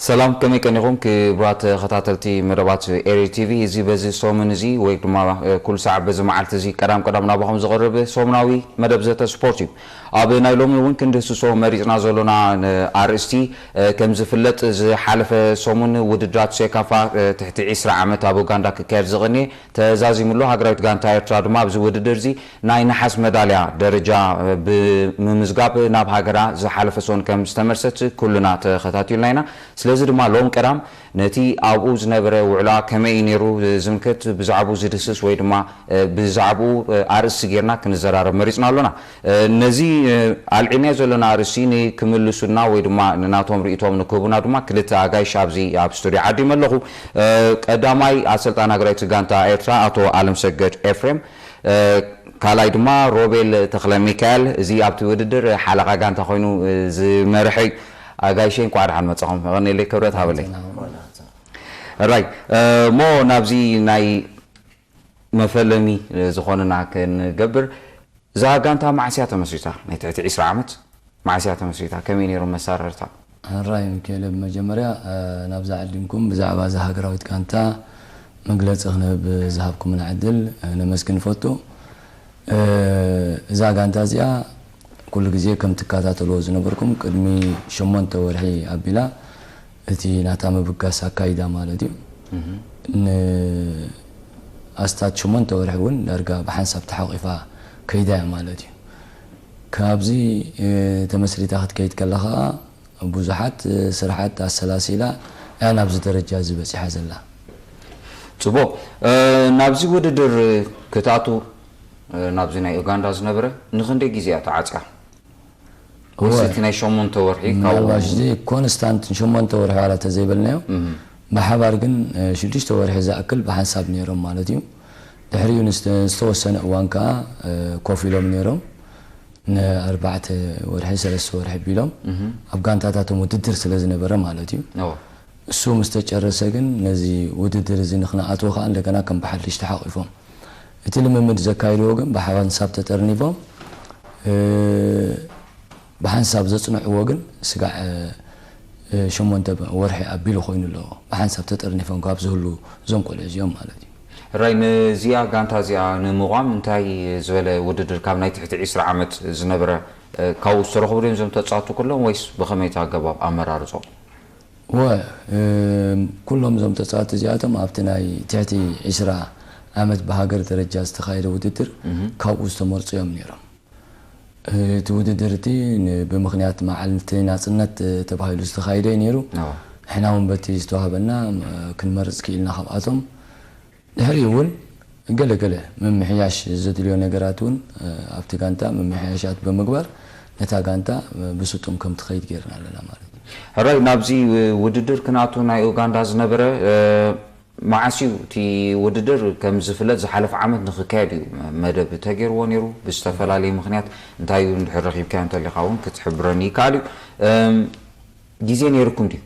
ሰላም፣ ከመይ ቀኒኹም ክቡራት ተኸታተልቲ መደባት ኤሪ ቲቪ? እዚ በዚ ሰሙን እዚ ወይ ድማ ኩሉ ሳዕ በዚ መዓልቲ እዚ ቀዳም ቀዳም ናባኹም ዝቐርብ ሰሙናዊ መደብ ዘተ ስፖርት እዩ። ኣብ ናይ ሎሚ እውን ክንድህስሶ መሪፅና ዘሎና ኣርእስቲ፣ ከም ዝፍለጥ ዝሓለፈ ሰሙን ውድድራት ሴካፋ ትሕቲ ዒስራ ዓመት ኣብ ኡጋንዳ ክካየድ ዝቐንየ ተዛዚሙሉ። ሃገራዊት ጋንታ ኤርትራ ድማ ኣብዚ ውድድር እዚ ናይ ነሓስ መዳልያ ደረጃ ብምምዝጋብ ናብ ሃገራ ዝሓለፈ ሰሙን ከም ዝተመልሰት ኩልና ተኸታቲልና ኢና። ስለዚ ድማ ሎም ቀዳም ነቲ ኣብኡ ዝነበረ ውዕላ ከመይ እዩ ነይሩ ዝምልከት ብዛዕባኡ ዝድህስስ ወይ ድማ ብዛዕባኡ ኣርእስቲ ጌርና ክንዘራረብ መሪፅና ኣሎና። ነዚ ኣልዒልናዮ ዘለና ኣርእስቲ ንክምልሱልና ወይ ድማ ንናቶም ርእይቶም ንክህቡና ድማ ክልተ ኣጋይሽ ኣብዚ ኣብ ስቱድዮ ዓዲመ ኣለኹ። ቀዳማይ ኣሰልጣኒ ሃገራዊት ጋንታ ኤርትራ ኣቶ ኣለምሰገድ ኤፍሬም፣ ካልኣይ ድማ ሮቤል ተኽለ ሚካኤል፣ እዚ ኣብቲ ውድድር ሓለቓ ጋንታ ኮይኑ ዝመርሐ እዩ። ኣጋይሸይ እንኳዕ ደሓን መጻኹም። የቐንየለይ፣ ክብረት ሃበለይ። ራይ እሞ ናብዚ ናይ መፈለሚ ዝኾነና ክንገብር፣ እዛ ጋንታ መዓስ እያ ተመስሪታ? ናይ ትሕቲ ዒስራ ዓመት መዓስ እያ ተመስሪታ? ከመይ ነይሮም መሳረርታ? ሕራይ ሚካኤል፣ ብመጀመርያ ናብዛ ዓዲምኩም ብዛዕባ እዛ ሃገራዊት ጋንታ መግለጺ ክንህብ ዝሃብኩምና ዕድል ነመስግን ንፈቱ። እዛ ጋንታ እዚኣ ኩሉ ግዜ ከም ትከታተልዎ ዝነበርኩም ቅድሚ ሸሞንተ ወርሒ ኣቢላ እቲ ናታ ምብጋስ ኣካይዳ ማለት እዩ። ንኣስታት ሸሞንተ ወርሒ እውን ዳርጋ ብሓንሳብ ተሓቂፋ ከይዳ እያ ማለት እዩ። ካብዚ ተመስሪታ ክትከይድ ከላ ከዓ ብዙሓት ስራሓት ኣሰላሲላ እያ ናብዚ ደረጃ እዚ በፂሓ ዘላ። ጽቡቕ። ናብዚ ውድድር ክትኣቱ ናብዚ ናይ ኡጋንዳ ዝነበረ ንክንደይ ግዜ እያ ተዓፅያ? ወይስ እቲ ናይ ሸሞንተ ወርሒ ካብኡ? ምናልባሽ እዚ ኮንስታንት ንሸሞንተ ወርሒ ዋላ ተዘይበልናዮ፣ ብሓባር ግን ሽዱሽተ ወርሒ ዝኣክል ብሓንሳብ ነይሮም ማለት እዩ። ድሕሪኡ ንዝተ-፣ ዝተወሰነ እዋን ከዓ ኮፍ ኢሎም ነይሮም። ንኣርባዕተ ወርሒ፣ ሰለስተ ወርሒ ቢሎም ኣብ ጋንታታቶም ውድድር ስለ ዝነበረ ማለት እዩ። እሱ ምስ ተጨረሰ ግን ነዚ ውድድር እዚ ንክንኣትዎ ከዓ እንደገና ከም ብሓድሽ ተሓቂፎም እቲ ልምምድ ዘካይድዎ ግን ብሓንሳብ ተጠርኒፎም፣ ብሓንሳብ ዘፅንዕዎ ግን ስጋዕ ሸሞንተ ወርሒ ኣቢሉ ኮይኑ ኣለዎ። ብሓንሳብ ተጠርኒፎም ካብ ዝህሉ እዞም ቆልዑ እዚኦም ማለት እዩ። ሕራይ፣ ነዚኣ ጋንታ እዚኣ ንምቋም እንታይ ዝበለ ውድድር ካብ ናይ ትሕቲ ዒስራ ዓመት ዝነበረ፣ ካብኡ ዝተረኽቡ ድዮም እዞም ተጻወትቲ ኩሎም ወይስ ብኸመይ እቲ ኣገባብ ኣመራርጾ? ወ-፣ ኩሎም እዞም ተጻወትቲ እዚኣቶም ኣብቲ ናይ ትሕቲ ዒስራ ዓመት ብሃገር ደረጃ ዝተኻየደ ውድድር ካብኡ ዝተመርጹ እዮም ነይሮም። እቲ ውድድር እቲ ን-፣ ብምኽንያት መዓልቲ ናጽነት ተባሂሉ ዝተኻየደ እዩ ነይሩ። ንሕና እውን በቲ ዝተዋህበና ክንመርጽ ክኢልና ካብኣቶም። ድሕሪኡ እውን ገለ ገለ ምምሕያሽ ዘድልዮ ነገራት እውን ኣብቲ ጋንታ ምምሕያሻት ብምግባር ነታ ጋንታ ብስጡም ከም ትኸይድ ጌርና ኣለና ማለት እዩ። ሕራይ፣ ናብዚ ውድድር ክናቱ ናይ ኡጋንዳ ዝነበረ፣ መዓስ እዩ እቲ ውድድር? ከም ዝፍለጥ ዝሓለፈ ዓመት ንክካየድ እዩ መደብ ተገይርዎ ነይሩ። ብዝተፈላለየ ምኽንያት እንታይ እዩ እንድሕር ረኺብካዮ እንተሊኻ እውን ክትሕብረኒ ይከኣል እዩ። ግዜ ነይርኩም ድዩ?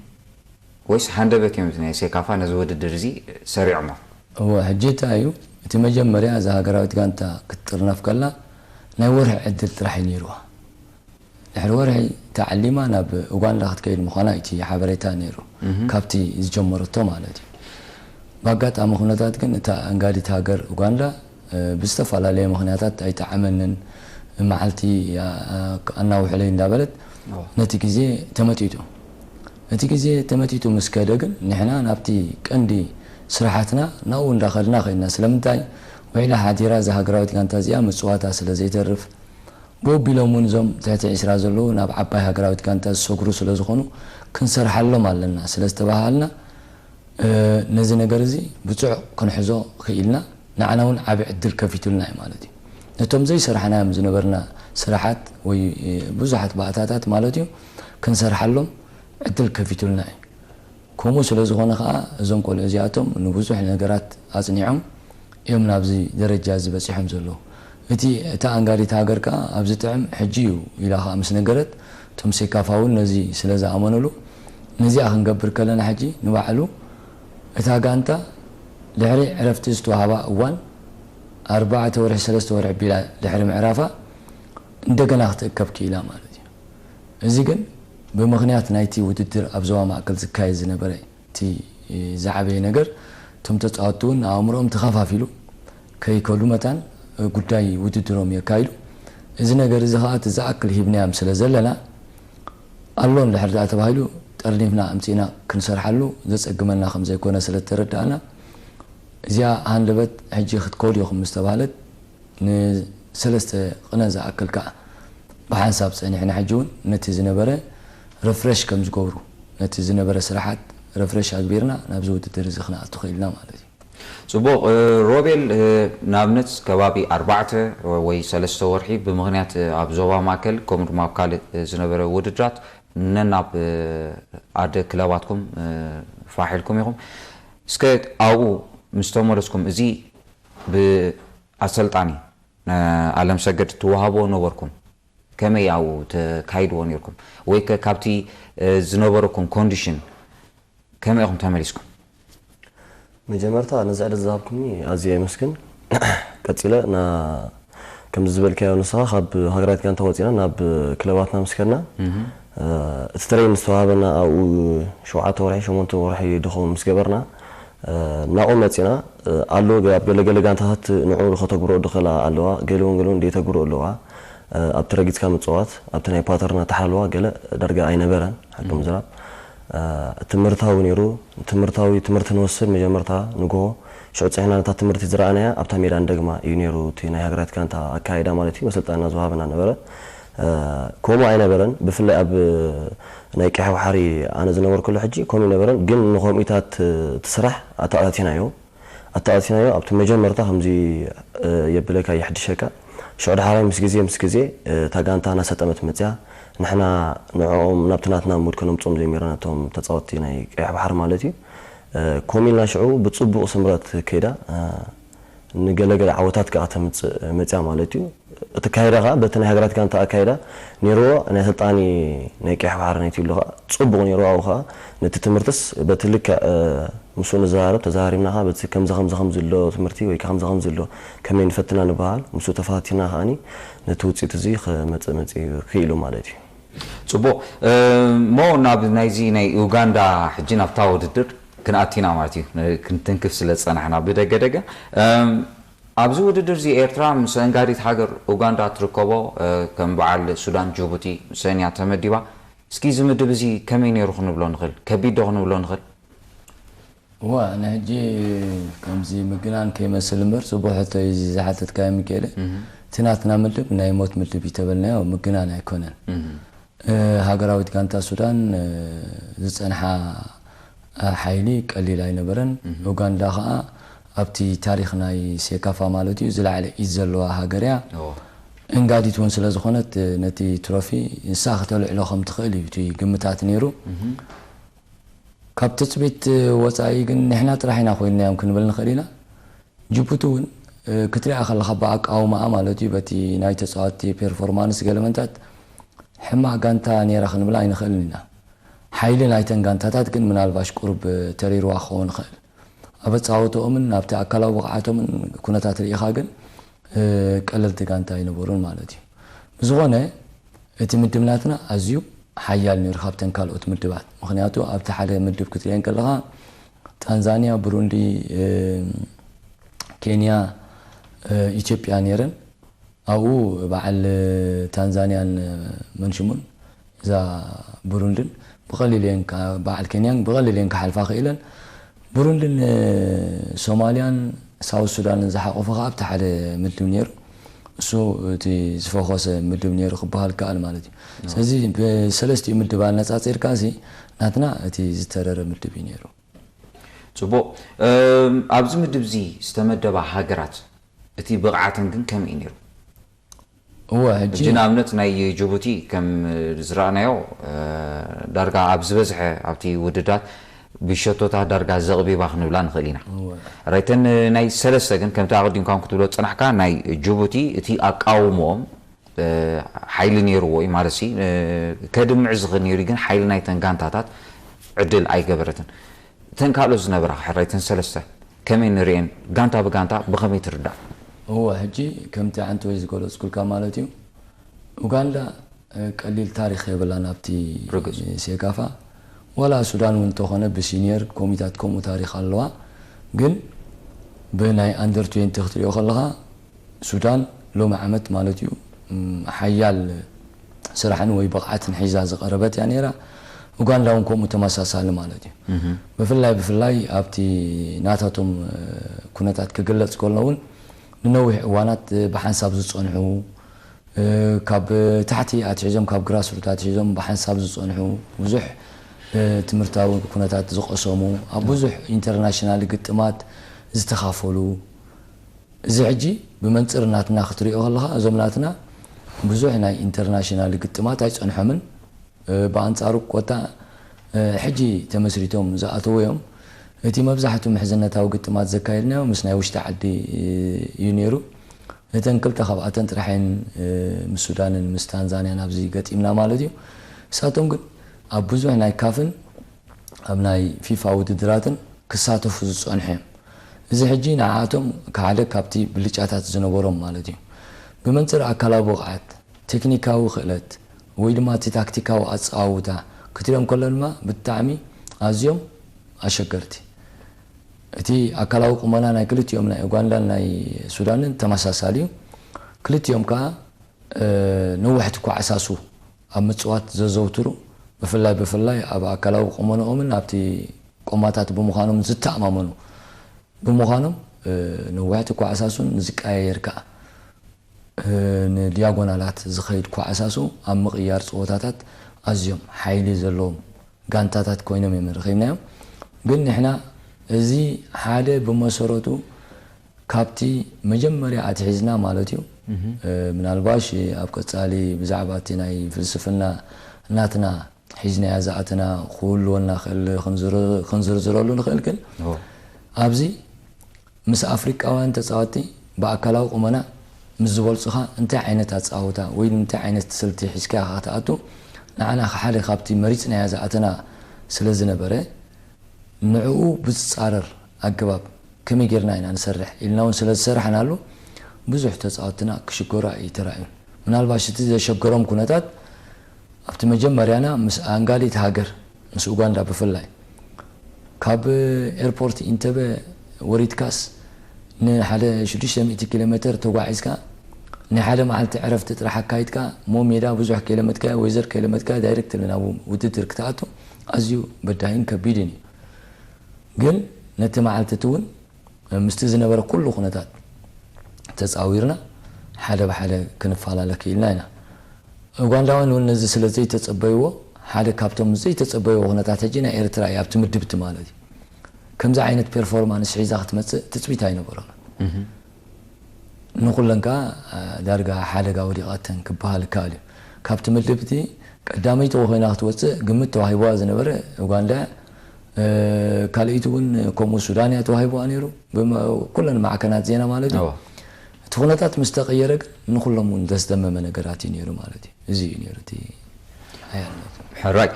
ወይስ ሃንደበት እዮም ናይ ሴካፋ ነዚ ውድድር እዚ ሰሪዖሞ? እወ፣ ሕጂ እንታይ እዩ፣ እቲ መጀመርያ እዛ ሃገራዊት ጋንታ ክትጥርነፍ ከላ ናይ ወርሒ ዕድል ጥራሕ እዩ ነይርዋ። ድሕሪ ወርሒ ተዓሊማ ናብ ኡጋንዳ ክትከይድ ምዃና እቲ ሓበሬታ ነይሩ፣ ካብቲ ዝጀመረቶ ማለት እዩ። ብኣጋጣሚ ኩነታት ግን እታ ኣንጋዲት ሃገር ኡጋንዳ ብዝተፈላለየ ምኽንያታት ኣይጠዓመንን፣ መዓልቲ ኣናውሕለይ እንዳበለት ነቲ ግዜ ተመጢጡ። ነቲ ግዜ ተመጢጡ ምስ ከደ ግን ንሕና ናብቲ ቀንዲ ስራሓትና ናብኡ እንዳኸድና ከይድና። ስለምንታይ? ውዒላ ሓዲራ እዛ ሃገራዊት ጋንታ እዚኣ ምፅዋታ ስለ ዘይተርፍ፣ ብኡ ኣቢሎም እውን እዞም ትሕቲ ዒስራ ዘለዉ ናብ ዓባይ ሃገራዊት ጋንታ ዝሰግሩ ስለ ዝኾኑ ክንሰርሓሎም ኣለና ስለ ዝተባሃልና፣ ነዚ ነገር እዚ ብጽዑቕ ክንሕዞ ክኢልና፣ ንዓና እውን ዓቢ ዕድል ከፊቱልና እዩ ማለት እዩ። ነቶም ዘይሰርሓናዮም ዝነበርና ስራሓት ወይ ብዙሓት ባእታታት ማለት እዩ፣ ክንሰርሓሎም ዕድል ከፊቱልና እዩ። ከምኡ ስለ ዝኾነ ኸኣ እዞም ቆልዑ እዚኣቶም ንብዙሕ ነገራት ኣጽኒዖም እዮም ናብዚ ደረጃ እዚ በጺሖም ዘለዉ። እቲ፣ እታ ኣንጋዲት ሃገር ከኣ ኣብዚ ጥዕም ሕጂ እዩ ኢላ ኸኣ ምስ ነገረት፣ እቶም ሴካፋ እውን ነዚ ስለ ዝኣመኑሉ፣ ነዚኣ ክንገብር ከለና ሕጂ ንባዕሉ እታ ጋንታ ድሕሪ ዕረፍቲ ዝተዋህባ እዋን ኣርባዕተ ወርሒ፣ ሰለስተ ወርሒ ቢላ ድሕሪ ምዕራፋ እንደገና ክትእከብ ክኢላ ማለት እዩ። እዚ ግን ብምኽንያት ናይቲ ውድድር ኣብ ዞባ ማእከል ዝካየድ ዝነበረ እቲ ዝዓበየ ነገር፣ እቶም ተጻወትቲ እውን ኣእምሮኦም ተኸፋፊሉ ከይከዱ መታን ጉዳይ ውድድሮም የካይዱ። እዚ ነገር እዚ ኸኣ እቲ ዝኣክል ሂብናዮም ስለ ዘለና፣ ኣሎ እንድሕር ደኣ ተባሂሉ ጠርኒፍና ኣምጺእና ክንሰርሓሉ ዘጸግመና ከም ዘይኮነ ስለ እተረዳእና፣ እዚኣ ሃንደበት ሕጂ ክትከዱ ኢኹም ምስ ተባህለት፣ ንሰለስተ ቅነ ዝኣክል ከኣ ብሓንሳብ ጸኒሕና፣ ሕጂ እውን ነቲ ዝነበረ ረፍረሽ ከም ዝገብሩ፣ ነቲ ዝነበረ ስራሓት ረፍረሽ ኣግቢርና ናብዚ ውድድር እዚ ክንኣቱ ክኢልና ማለት እዩ። ጽቡቕ። ሮቤል፣ ንኣብነት ከባቢ ኣርባዕተ ወይ ሰለስተ ወርሒ ብምኽንያት ኣብ ዞባ ማእከል ከምኡ ድማ ኣብ ካልእ ዝነበረ ውድድራት ነናብ ኣደ ክለባትኩም ፋሕ ኢልኩም ኢኹም። እስከ ኣብኡ ምስ ተመለስኩም፣ እዚ ብኣሰልጣኒ ኣለምሰገድ ትወሃብዎ ነበርኩም? ከመይ ኣብኡ ተካይድዎ ነርኩም? ወይ ከ ካብቲ ዝነበረኩም ኮንዲሽን ከመይ ኢኹም ተመሊስኩም? መጀመርታ ነዚ ዕድል ዝሃብኩምኒ ኣዝየ የመስግን። ቀጺለ ና ከምዚ ዝበልካዮ ንስኻ ካብ ሃገራት ጋንታ ወፂና ናብ ክለባትና ምስ ከድና እቲ ትሬን ዝተዋሃበና ኣብኡ ሸውዓተ ወርሒ ሸሞንተ ወርሒ ድኸውን ምስ ገበርና ናብኡ መፂና ኣሎ ኣብ ገለገለ ጋንታታት ንዑ ከተግብሮ ድኽእላ ኣለዋ ገለውን ገለውን ደይተግብሮ ኣለዋ ኣብቲ ረጊፅካ ምፅዋት ኣብቲ ናይ ፓተርን ኣተሓላልዋ ገለ ዳርጋ ኣይነበረን ሓቂ ምዝራብ ትምህርታዊ ነይሩ ትምህርታዊ ትምህርቲ ንወስድ መጀመርታ ንግሆ ሽዑ ፅሒና ነታ ትምህርቲ ዝረኣናያ ኣብታ ሜዳ ንደግማ እዩ ነይሩ እቲ ናይ ሃገራት ጋንታ ኣካይዳ ማለት እዩ መሰልጠና ዝወሃበና ነበረ ከምኡ ኣይነበረን ብፍላይ ኣብ ናይ ቀይሕ ባሕሪ ኣነ ዝነበርኩሉ ሕጂ ከምኡ ይነበረን ግን ንከምኡታት እቲ ስራሕ ኣተኣታቲናዮ ኣተኣታቲናዮ ኣብቲ መጀመርታ ከምዚ የብለካ የሕድሸካ ሽዑ ዳሕራይ ምስ ግዜ ምስ ግዜ እታ ጋንታ እናሰጠመት መፅያ ንሕና ንዕኦም ናብቲ ናትና ሙድ ከነምፅኦም ጀሚርና እቶም ተፃወትቲ ናይ ቀይሕ ባሕሪ ማለት እዩ ከምኡ ኢልና ሽዑ ብፅቡቕ ስምረት ከይዳ ንገለገለ ዓወታት ከዓ ተምፅእ መፅያ ማለት እዩ እቲ ካይዳ ከዓ በቲ ናይ ሃገራት ጋንታ ኣካይዳ ነይርዎ ናይ ኣሰልጣኒ ናይ ቀይሕ ባሕሪ ናይቲ ይብሉ ከዓ ፅቡቕ ነይሩ ኣብኡ ከዓ ነቲ ትምህርትስ በቲ ልክዕ ምስኡ ንዘራረብ ተዘራሪብና ከዓ በቲ ከምዚ ከምዚ ከምዚ ኣሎ ትምህርቲ ወይ ከዓ ከምዚ ከምዚ ኣሎ ከመይ ንፈትና ንበሃል ምስኡ ተፈታቲና ከዓኒ ነቲ ውፅኢት እዚ ክመፅእ መፅእ ክኢሉ ማለት እዩ ፅቡቕ እሞ ናብ ናይዚ ናይ ኡጋንዳ ሕጂ ናብታ ውድድር ክንኣቲና ማለት እዩ ክንትንክፍ ስለ ዝፀናሕና ብደገ ደገ ኣብዚ ውድድር እዚ ኤርትራ ምስ ኣንጋዲት ሃገር ኡጋንዳ ትርከቦ ከም በዓል ሱዳን ጅቡቲ ሰንያ ተመዲባ እስኪ እዚ ምድብ እዚ ከመይ ነይሩ ክንብሎ ንኽእል ከቢድ ዶ ክንብሎ ንኽእል እዋ ንሕጂ ከምዚ ምግናን ከይመስል እምበር ፅቡቅ ሕቶ እዩ እዚ ዝሓተትካዮ ሚካኤለ እቲ ናትና ምድብ ናይ ሞት ምድብ እዩ ተበልናዮ ምግናን ኣይኮነን ሃገራዊት ጋንታ ሱዳን ዝፀንሓ ሓይሊ ቀሊል ኣይነበረን ኡጋንዳ ከዓ ኣብቲ ታሪክ ናይ ሴካፋ ማለት እዩ ዝለዓለ ኢድ ዘለዋ ሃገር እያ እንጋዲት እውን ስለ ዝኾነት ነቲ ትሮፊ ንሳ ክተልዕሎ ከም ትኽእል እዩ እቲ ግምታት ነይሩ ካብ ትፅቢት ወፃኢ ግን ንሕና ጥራሕ ኢና ኮይንናዮም ክንብል ንኽእል ኢና ጅቡቲ እውን ክትሪኣ ከለኻ ብኣቃውማኣ ማለት እዩ በቲ ናይ ተፃወትቲ ፐርፎርማንስ ገለመንታት ሕማቕ ጋንታ ነይራ ክንብል ኣይንኽእልን ኢና ሓይሊ ናይተን ጋንታታት ግን ምናልባሽ ቁሩብ ተሪርዋ ክኸውን ይኽእል ኣብ ኣፃወትኦምን ኣብቲ ኣካላዊ ብቕዓቶምን ኩነታት ርኢኻ ግን ቀለልቲ ጋንታ ኣይነበሩን ማለት እዩ። ብዝኾነ እቲ ምድብ ናትና ኣዝዩ ሓያል ነይሩ ካብተን ካልኦት ምድባት። ምኽንያቱ ኣብቲ ሓደ ምድብ ክትሪኤን ከለኻ ጣንዛንያ፣ ብሩንዲ፣ ኬንያ፣ ኢትዮጵያ ነይረን። ኣብኡ በዓል ታንዛንያን መንሽሙን እዛ ብሩንድን ብቐሊል እየን በዓል ኬንያን ብቐሊል እየን ክሓልፋ ክኢለን። ብሩንድን ሶማልያን ሳውት ሱዳንን ዝሓቆፈ ከዓ ኣብቲ ሓደ ምድብ ነይሩ። እሱ እቲ ዝፈኾሰ ምድብ ነይሩ ክበሃል ከኣል ማለት እዩ። ስለዚ ብሰለስቲኡ ምድብ ኣነፃፂርካ ሲ ናትና እቲ ዝተረረ ምድብ እዩ ነይሩ። ፅቡቕ። ኣብዚ ምድብ እዚ ዝተመደባ ሃገራት እቲ ብቕዓተን ግን ከመይ እዩ ነይሩ? እወ ሕጂ ሕጂ ንኣብነት ናይ ጅቡቲ ከም ዝረኣናዮ ዳርጋ ኣብ ዝበዝሐ ኣብቲ ውድዳት ብሸቶታት ዳርጋ ዘቕቢባ ክንብላ ንኽእል ኢና። ራይተን ናይ ሰለስተ ግን ከምቲ ኣቐዲምካም ክትብሎ ዝጸናሕካ ናይ ጅቡቲ እቲ ኣቃውሞኦም ሓይሊ ነይርዎ እዩ ማለት ሲ ከድምዕ ዝኽእል ነይሩ ግን ሓይሊ ናይተን ጋንታታት ዕድል ኣይገበረትን። እተን ካልኦት ዝነበራ ክሕራይ እተን ሰለስተ ከመይ ንርእየን? ጋንታ ብጋንታ ብኸመይ ትርዳእ? እወ፣ ሕጂ ከምቲ ዓንተወይ ዝገለጽኩልካ ማለት እዩ። ኡጋንዳ ቀሊል ታሪኽ የብላን ኣብቲ ሴካፋ። ዋላ ሱዳን እውን እንተኾነ ብሲኒየር ኮሚታት ከምኡ ታሪኽ ኣለዋ። ግን ብናይ ኣንደር ትዌንቲ ክትሪኦ ከለኻ ሱዳን ሎሚ ዓመት ማለት እዩ ሓያል ስራሕን ወይ ብቕዓትን ሒዛ ዝቐረበት እያ ነይራ። ኡጋንዳ እውን ከምኡ ተመሳሳሊ ማለት እዩ። ብፍላይ ብፍላይ ኣብቲ ናታቶም ኩነታት ክግለጽ ከሎ እውን ንነዊሕ እዋናት ብሓንሳብ ዝጸንሑ ካብ ታሕቲ ኣትሒዞም ካብ ግራስሩት ኣትሒዞም ብሓንሳብ ዝጸንሑ ብዙሕ ትምህርታዊ ኩነታት ዝቐሰሙ ኣብ ብዙሕ ኢንተርናሽናል ግጥማት ዝተኻፈሉ እዚ ሕጂ ብመንፅር ናትና ክትሪኦ ከለኻ እዞም ናትና ብዙሕ ናይ ኢንተርናሽናል ግጥማት ኣይፀንሖምን። ብኣንፃሩ ኮታ ሕጂ ተመስሪቶም ዝኣተዉ እዮም። እቲ መብዛሕቱ ምሕዝነታዊ ግጥማት ዘካየድናዮ ምስ ናይ ውሽጢ ዓዲ እዩ ነይሩ። እተን ክልተ ካብኣተን ጥራሕ እየን ምስ ሱዳንን ምስ ታንዛንያን ኣብዚ ገጢምና ማለት እዩ። ንሳቶም ግን ኣብ ብዙሕ ናይ ካፍን ኣብ ናይ ፊፋ ውድድራትን ክሳተፉ ዝጸንሑ እዮም። እዚ ሕጂ ንዓኣቶም ሓደ ካብቲ ብልጫታት ዝነበሮም ማለት እዩ። ብመንጽር ኣካላዊ ብቕዓት፣ ቴክኒካዊ ክእለት ወይ ድማ እቲ ታክቲካዊ ኣጸዋውታ ክትሪኦም ከሎ ድማ ብጣዕሚ ኣዝዮም ኣሸገርቲ። እቲ ኣካላዊ ቁመና ናይ ክልቲኦም ናይ ኡጋንዳን ናይ ሱዳንን ተመሳሳሊ እዩ። ክልቲኦም ከኣ ነዋሕቲ ኳዕሳሱ ኣብ ምጽዋት ዘዘውትሩ ብፍላይ ብፍላይ ኣብ ኣካላዊ ቁመንኦምን ኣብቲ ቆማታት ብምዃኖም ዝተኣማመኑ ብምዃኖም ነዋሕቲ ኳዕሳሱን ዝቀያየር ከኣ ንዲያጎናላት ዝኸይድ ኳዕሳሱ ኣብ ምቕያር ጸወታታት ኣዝዮም ሓይሊ ዘለዎም ጋንታታት ኮይኖም እዮም ረኺብናዮም። ግን ንሕና እዚ ሓደ ብመሰረቱ ካብቲ መጀመርያ ኣትሒዝና ማለት እዩ። ምናልባሽ ኣብ ቀጻሊ ብዛዕባ እቲ ናይ ፍልስፍና ናትና ሒዝናያ ዝኣተና ክህልወና ክእል ክንዝርዝረሉ ንኽእል ግን ኣብዚ ምስ ኣፍሪቃውያን ተጻወቲ ብኣካላዊ ቁመና ምስ ዝበልጹኻ እንታይ ዓይነት ኣጻውታ ወይ እንታይ ዓይነት ስልቲ ሒዝካ ኢኻ ክትኣቱ ንዓና ሓደ ካብቲ መሪጽናያ ዝኣተና ስለ ዝነበረ ንዕኡ ብዝጻረር ኣገባብ ከመይ ጌርና ኢና ንሰርሕ ኢልና እውን ስለ ዝሰራሕናሉ ብዙሕ ተጻወትና ክሽገሩ ኣይተራእዩን። ምናልባሽ እቲ ዘሸገሮም ኩነታት ኣብቲ መጀመርያና ምስ ኣንጋሊት ሃገር ምስ ኡጋንዳ ብፍላይ ካብ ኤርፖርት ኢንተበ ወሪድካስ ንሓደ ሽዱሽተ ሚእቲ ኪሎ ሜትር ተጓዒዝካ ናይ ሓደ መዓልቲ ዕረፍቲ ጥራሕ ኣካይድካ እሞ ሜዳ ብዙሕ ከይለመድካዮ ወይዘር ከይለመድካዮ ዳይሬክት ናብ ውድድር ክትኣቱ ኣዝዩ በዳሂን ከቢድን እዩ። ግን ነቲ መዓልቲ እቲ እውን ምስቲ ዝነበረ ኩሉ ኩነታት ተጻዊርና ሓደ ብሓደ ክንፈላለ ክኢልና ኢና። ኡጋንዳውያን እውን ነዚ ስለ ዘይተጸበይዎ ሓደ ካብቶም ዘይተጸበይዎ ኩነታት ሕጂ ናይ ኤርትራ እዩ ኣብቲ ምድብቲ ማለት እዩ። ከምዚ ዓይነት ፐርፎርማንስ ሒዛ ክትመጽእ ትጽቢት ኣይነበሮምን። ንኹለን ከኣ ዳርጋ ሓደጋ ወዲቓተን ክበሃል ይከኣል እዩ። ካብቲ ምድብቲ ቀዳመይቲ ኮይና ክትወጽእ ግምት ተዋሂብዋ ዝነበረ ኡጋንዳ ካልኣይቲ እውን ከምኡ ሱዳን እያ ተዋሂብዋ ነይሩ። ኩለን ማዕከናት ዜና ማለት እዩ። እቲ ኩነታት ምስ ተቐየረ ግን ንኹሎም እውን ዘስደመመ ነገራት እዩ ነይሩ ማለት እዩ። እዚ እዩ ነይሩ እቲ ሓያልነት። ሕራይ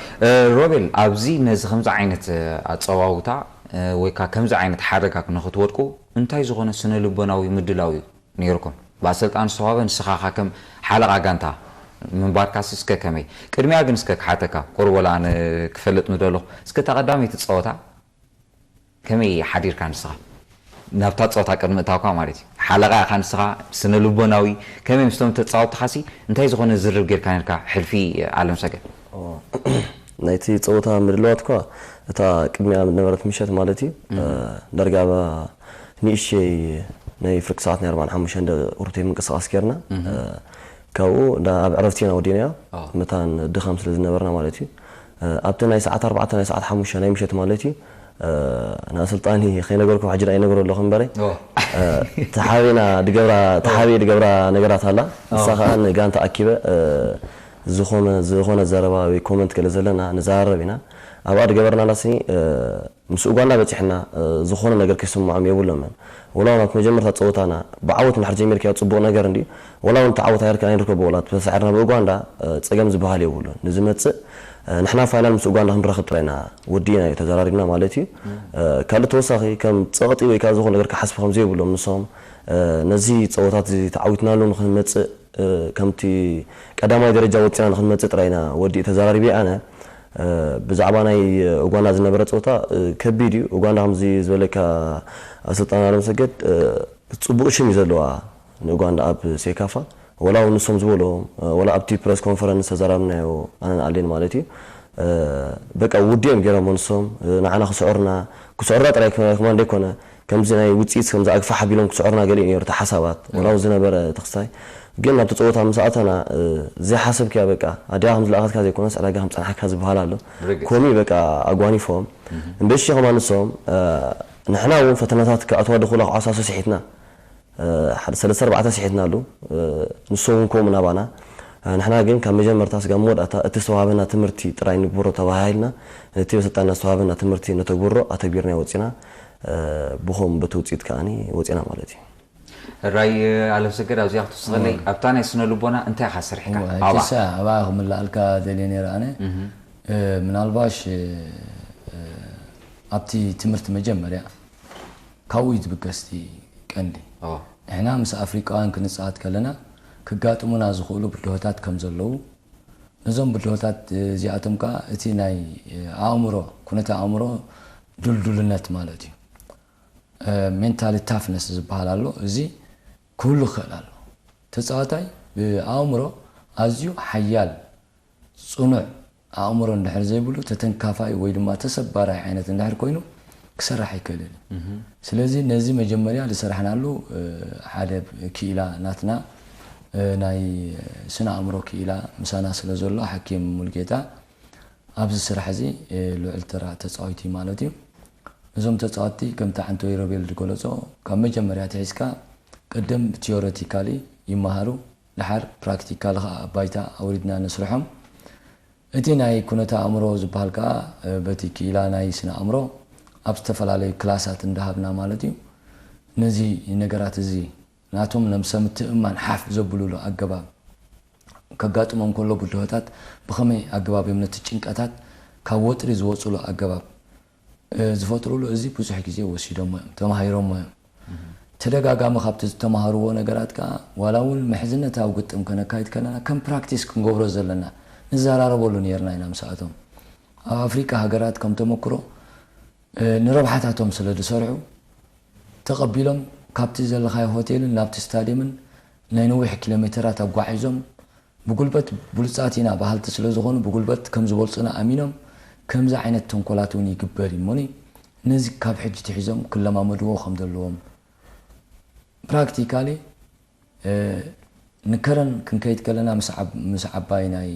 ሮቤል፣ ኣብዚ ነዚ ከምዚ ዓይነት ኣጸዋውታ ወይ ከዓ ከምዚ ዓይነት ሓደጋ ንክትወድቁ እንታይ ዝኾነ ስነ ልቦናዊ ምድላው እዩ ነይርኩም? ብኣሰልጣኒ ዝተዋህበ ንስኻ ከ ከም ሓለቓ ጋንታ ምንባርካስ እስከ ከመይ? ቅድሚያ ግን እስከ ክሓተካ፣ ቁሩብ ወላ ኣነ ክፈልጥ ምደለኹ፣ እስከ እታ ቀዳመይቲ ጸወታ ከመይ ሓዲርካ ንስኻ? ናብታ ጸወታ ቅድሚ እታውካ ማለት እዩ። ሓለቓ ኢኻ ንስኻ፣ ስነ ልቦናዊ ከመይ ምስቶም ተጻወትኻሲ እንታይ ዝኾነ ዝርርብ ጌርካ ነርካ? ሕልፊ ኣለምሰገድ። ናይቲ ጸወታ ምድላዋት እኳ እታ ቅድሚያ ዝነበረት ምሸት ማለት እዩ ዳርጋ ንእሽተይ ናይ ፍርቂ ሰዓት ናይ ኣርባዓን ሓሙሽተን እንደ ቁሩብተይ ምንቅስቃስ ጌርና ካብኡ እንዳ ኣብ ዕረፍቲ ኢና ወዲናዮ መታን ድኻም ስለ ዝነበርና ማለት እዩ ኣብቲ ናይ ሰዓት ኣርባዕተ ናይ ሰዓት ሓሙሽተ ናይ ምሸት ማለት እዩ ንኣሰልጣኒ ከይነገርኩም ሕጂ ዳ ይነግሮ ኣለኹ እምበረ ተሓቢና ድገብራ ተሓቢ ድገብራ ነገራት ኣላ ንሳ ከዓ ንጋንታ ኣኪበ ዝኾነ ዝኾነ ዘረባ ወይ ኮመንት ገለ ዘለና ንዘራረብ ኢና ኣብኣ ድገበርናላሲ ምስ ኡጋንዳ በፂሕና ዝኾነ ነገር ከይስምዖም የብሎምን ወላ ናብ መጀመርታ ፀወታና ብዓወት እንድሕር ጀሚርካዮ ፅቡቕ ነገር እንድዩ ወላ እውን ተዓወት ኣይርካ ኣይንርከቦ ወላ ተሳዒርና ብኡጋንዳ ፀገም ዝበሃል የብሉን ንዝመፅእ ንሕና ፋይናል ምስ ኡጋንዳ ክንረኽብ ጥራይ ኢና ወዲእና እዩ ተዘራሪብና ማለት እዩ ካልእ ተወሳኺ ከም ፀቕጢ ወይ ከዓ ዝኾነ ነገር ክሓስቡ ከም ዘይብሎም ንሶም ነዚ ፀወታት እዚ ተዓዊትናሉ ንክንመፅእ ከምቲ ቀዳማይ ደረጃ ወፂና ንክንመፅእ ጥራይ ኢና ወዲእ ተዘራሪበ ኣነ። ብዛዕባ ናይ ኡጋንዳ ዝነበረ ፀወታ ከቢድ እዩ። ኡጋንዳ ከምዚ ዝበለካ ኣሰልጣኒ ኣለምሰገድ ፅቡቕ ሽም እዩ ዘለዋ ንኡጋንዳ ኣብ ሴካፋ። ወላ እውን ንሶም ዝበሎ ወላ ኣብቲ ፕረስ ኮንፈረንስ ተዘራርብናዮ ኣነን ኣሌን ማለት እዩ። በቃ ውድዮም ገይሮሞ ንሶም ንዓና ክስዕሩና ክስዕሩና ጥራይ ከማን ደይኮነ ከምዚ ናይ ውፅኢት ከምዚ ኣግፋሕ ኣቢሎም ክስዕሩና ገሊኡ ነይሩ እቲ ሓሳባት ወላ እውን ዝነበረ ተኽስታይ ግን ናብቲ ፀወታ ምስ ኣተና ዘይሓሰብክያ በቃ ኣዲኣ ከም ዝለኣኸትካ ዘይኮነስ ዕዳጋ ከም ፀንሓካ ዝበሃል ኣሎ። ኮሚ በቃ ኣጓኒፎም እምበሺ ከማን ንሶም ንሕና እውን ፈተናታት ክኣትዋ ድኹላ ክዓሳሱ ስሒትና ሓደ ሰለስተ ኣርባዕተ ስሒትና ኣሉ። ንሶም እውን ከምኡ ናባና ንሕና ግን ካብ መጀመርታ ስጋብ መወዳእታ እቲ ዝተዋሃበና ትምህርቲ ጥራይ ንግብሮ ተባሃሂልና ነቲ በሰልጣንና ዝተዋሃበና ትምህርቲ ነተግብሮ ኣተግቢርና ወፂና። ብኸም በቲ ውፅኢት ከዓኒ ወፂና ማለት እዩ። ራይ ኣለምሰገድ ኣብዚኣ ክትወስኸለይ ኣብታ ናይ ስነ ልቦና እንታይ ኢኻ ሰሪሕካ? ሕጅሳ ኣብኣ ክምልኣልካ ደልየ ነይረ ኣነ ምናልባሽ ኣብቲ ትምህርቲ መጀመርያ ካብኡ እዩ ዝብገስ እቲ ቀንዲ። ንሕና ምስ ኣፍሪቃውያን ክንጻወት ከለና ክጋጥሙና ዝኽእሉ ብድሆታት ከም ዘለዉ ነዞም ብድሆታት እዚኣቶም ከዓ እቲ ናይ ኣእምሮ ኩነተ ኣእምሮ ድልዱልነት ማለት እዩ። ሜንታሊ ታፍነስ ዝበሃል ኣሎ። እዚ ክህሉ ይኽእል ኣሎ። ተፃዋታይ ብኣእምሮ ኣዝዩ ሓያል ፅኑዕ ኣእምሮ እንድሕር ዘይብሉ ተተንካፋይ ወይ ድማ ተሰባራይ ዓይነት እንድሕር ኮይኑ ክሰርሕ ኣይክእልን እዩ። ስለዚ ነዚ መጀመርያ ዝሰራሕናሉ ሓደ ክኢላ ናትና ናይ ስነ ኣእምሮ ክኢላ ምሳና ስለ ዘሎ ሓኪም ሙልጌታ ኣብዚ ስራሕ እዚ ልዑል ተራ ተፃዊቱ ማለት እዩ። እዞም ተፃወትቲ ከምቲ ዓንቶይ ሮቤል ዝገለፆ ካብ መጀመርያ ትሒዝካ ቅድም ቲዮሬቲካሊ ይመሃሩ ድሓር ፕራክቲካሊ ከዓ ኣብ ባይታ ኣውሪድና ነስርሖም። እቲ ናይ ኩነተ ኣእምሮ ዝበሃል ከዓ በቲ ክኢላ ናይ ስነ ኣእምሮ ኣብ ዝተፈላለዩ ክላሳት እንዳሃብና ማለት እዩ። ነዚ ነገራት እዚ ናቶም ነብሰ ምትእምማን ሓፍ ዘብሉሉ ኣገባብ ከጋጥሞም ከሎ ብድሆታት ብኸመይ ኣገባብ እዮም ነቲ ጭንቀታት ካብ ወጥሪ ዝወፅሉ ኣገባብ ዝፈጥሩሉ እዚ ብዙሕ ግዜ ወሲዶሞ እዮም ተማሂሮሞ እዮም። ተደጋጋሚ ካብቲ ዝተማሃርዎ ነገራት ከዓ ዋላ እውን ምሕዝነታዊ ግጥም ከነካይድ ከለና ከም ፕራክቲስ ክንገብሮ ዘለና ንዘራረበሉ ነይርና ኢና ምስኣቶም። ኣብ ኣፍሪቃ ሃገራት ከም ተመክሮ ንረብሓታቶም ስለ ዝሰርሑ ተቐቢሎም ካብቲ ዘለኻዮ ሆቴልን ናብቲ ስታድየምን ናይ ነዊሕ ኪሎ ሜተራት ኣጓዒዞም ብጉልበት ብሉፃት ኢና በሃልቲ ስለ ዝኾኑ ብጉልበት ከም ዝበልፁና ኣሚኖም ከምዚ ዓይነት ተንኮላት እውን ይግበር እዩ እሞኒ ነዚ ካብ ሕጂ ትሒዞም ክለማመድዎ ከም ዘለዎም ፕራክቲካሊ ንከረን ክንከይድ ከለና ምስ ዓባይ ናይ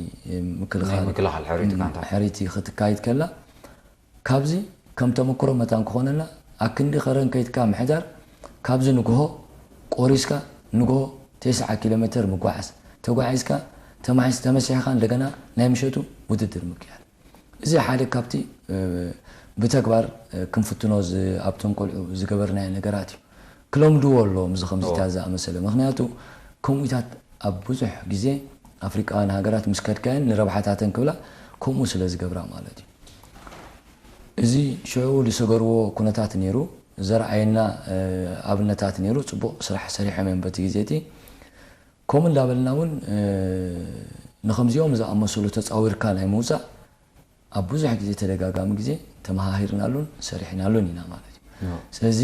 ምክልኻል ሕሪቲ ክትካይድ ከላ ካብዚ ከም ተመክሮ መታን ክኾነና ኣክንዲ ከረን ከይድካ ምሕዳር ካብዚ ንግሆ ቆሪስካ ንግሆ ተስዓ ኪሎ ሜተር ምጓዓዝ ተጓዒዝካ ተማሒስ ተመሲሕካ እንደገና ናይ ምሸቱ ውድድር ምክያድ እዚ ሓደ ካብቲ ብተግባር ክንፍትኖ ኣብቶም ቆልዑ ዝገበርናዮ ነገራት እዩ። ክለምድዎ ኣለዎም እዚ ከምዚታት ዝኣመሰለ ምክንያቱ ከምኡታት ኣብ ብዙሕ ግዜ ኣፍሪቃውያን ሃገራት ምስ ከድካየን ንረብሓታተን ክብላ ከምኡ ስለ ዝገብራ ማለት እዩ። እዚ ሽዑ ዝሰገርዎ ኩነታት ነይሩ ዘርኣየና ኣብነታት ነይሩ ፅቡቕ ስራሕ ሰሪሖም እዮም በቲ ግዜ እቲ ከምኡ እንዳበልና እውን ንከምዚኦም ዝኣመሰሉ ተፃዊርካ ናይ ምውፃእ ኣብ ብዙሕ ግዜ ተደጋጋሚ ግዜ ተመሃሂርናሉን ሰሪሕናሉን ኢና ማለት እዩ። ስለዚ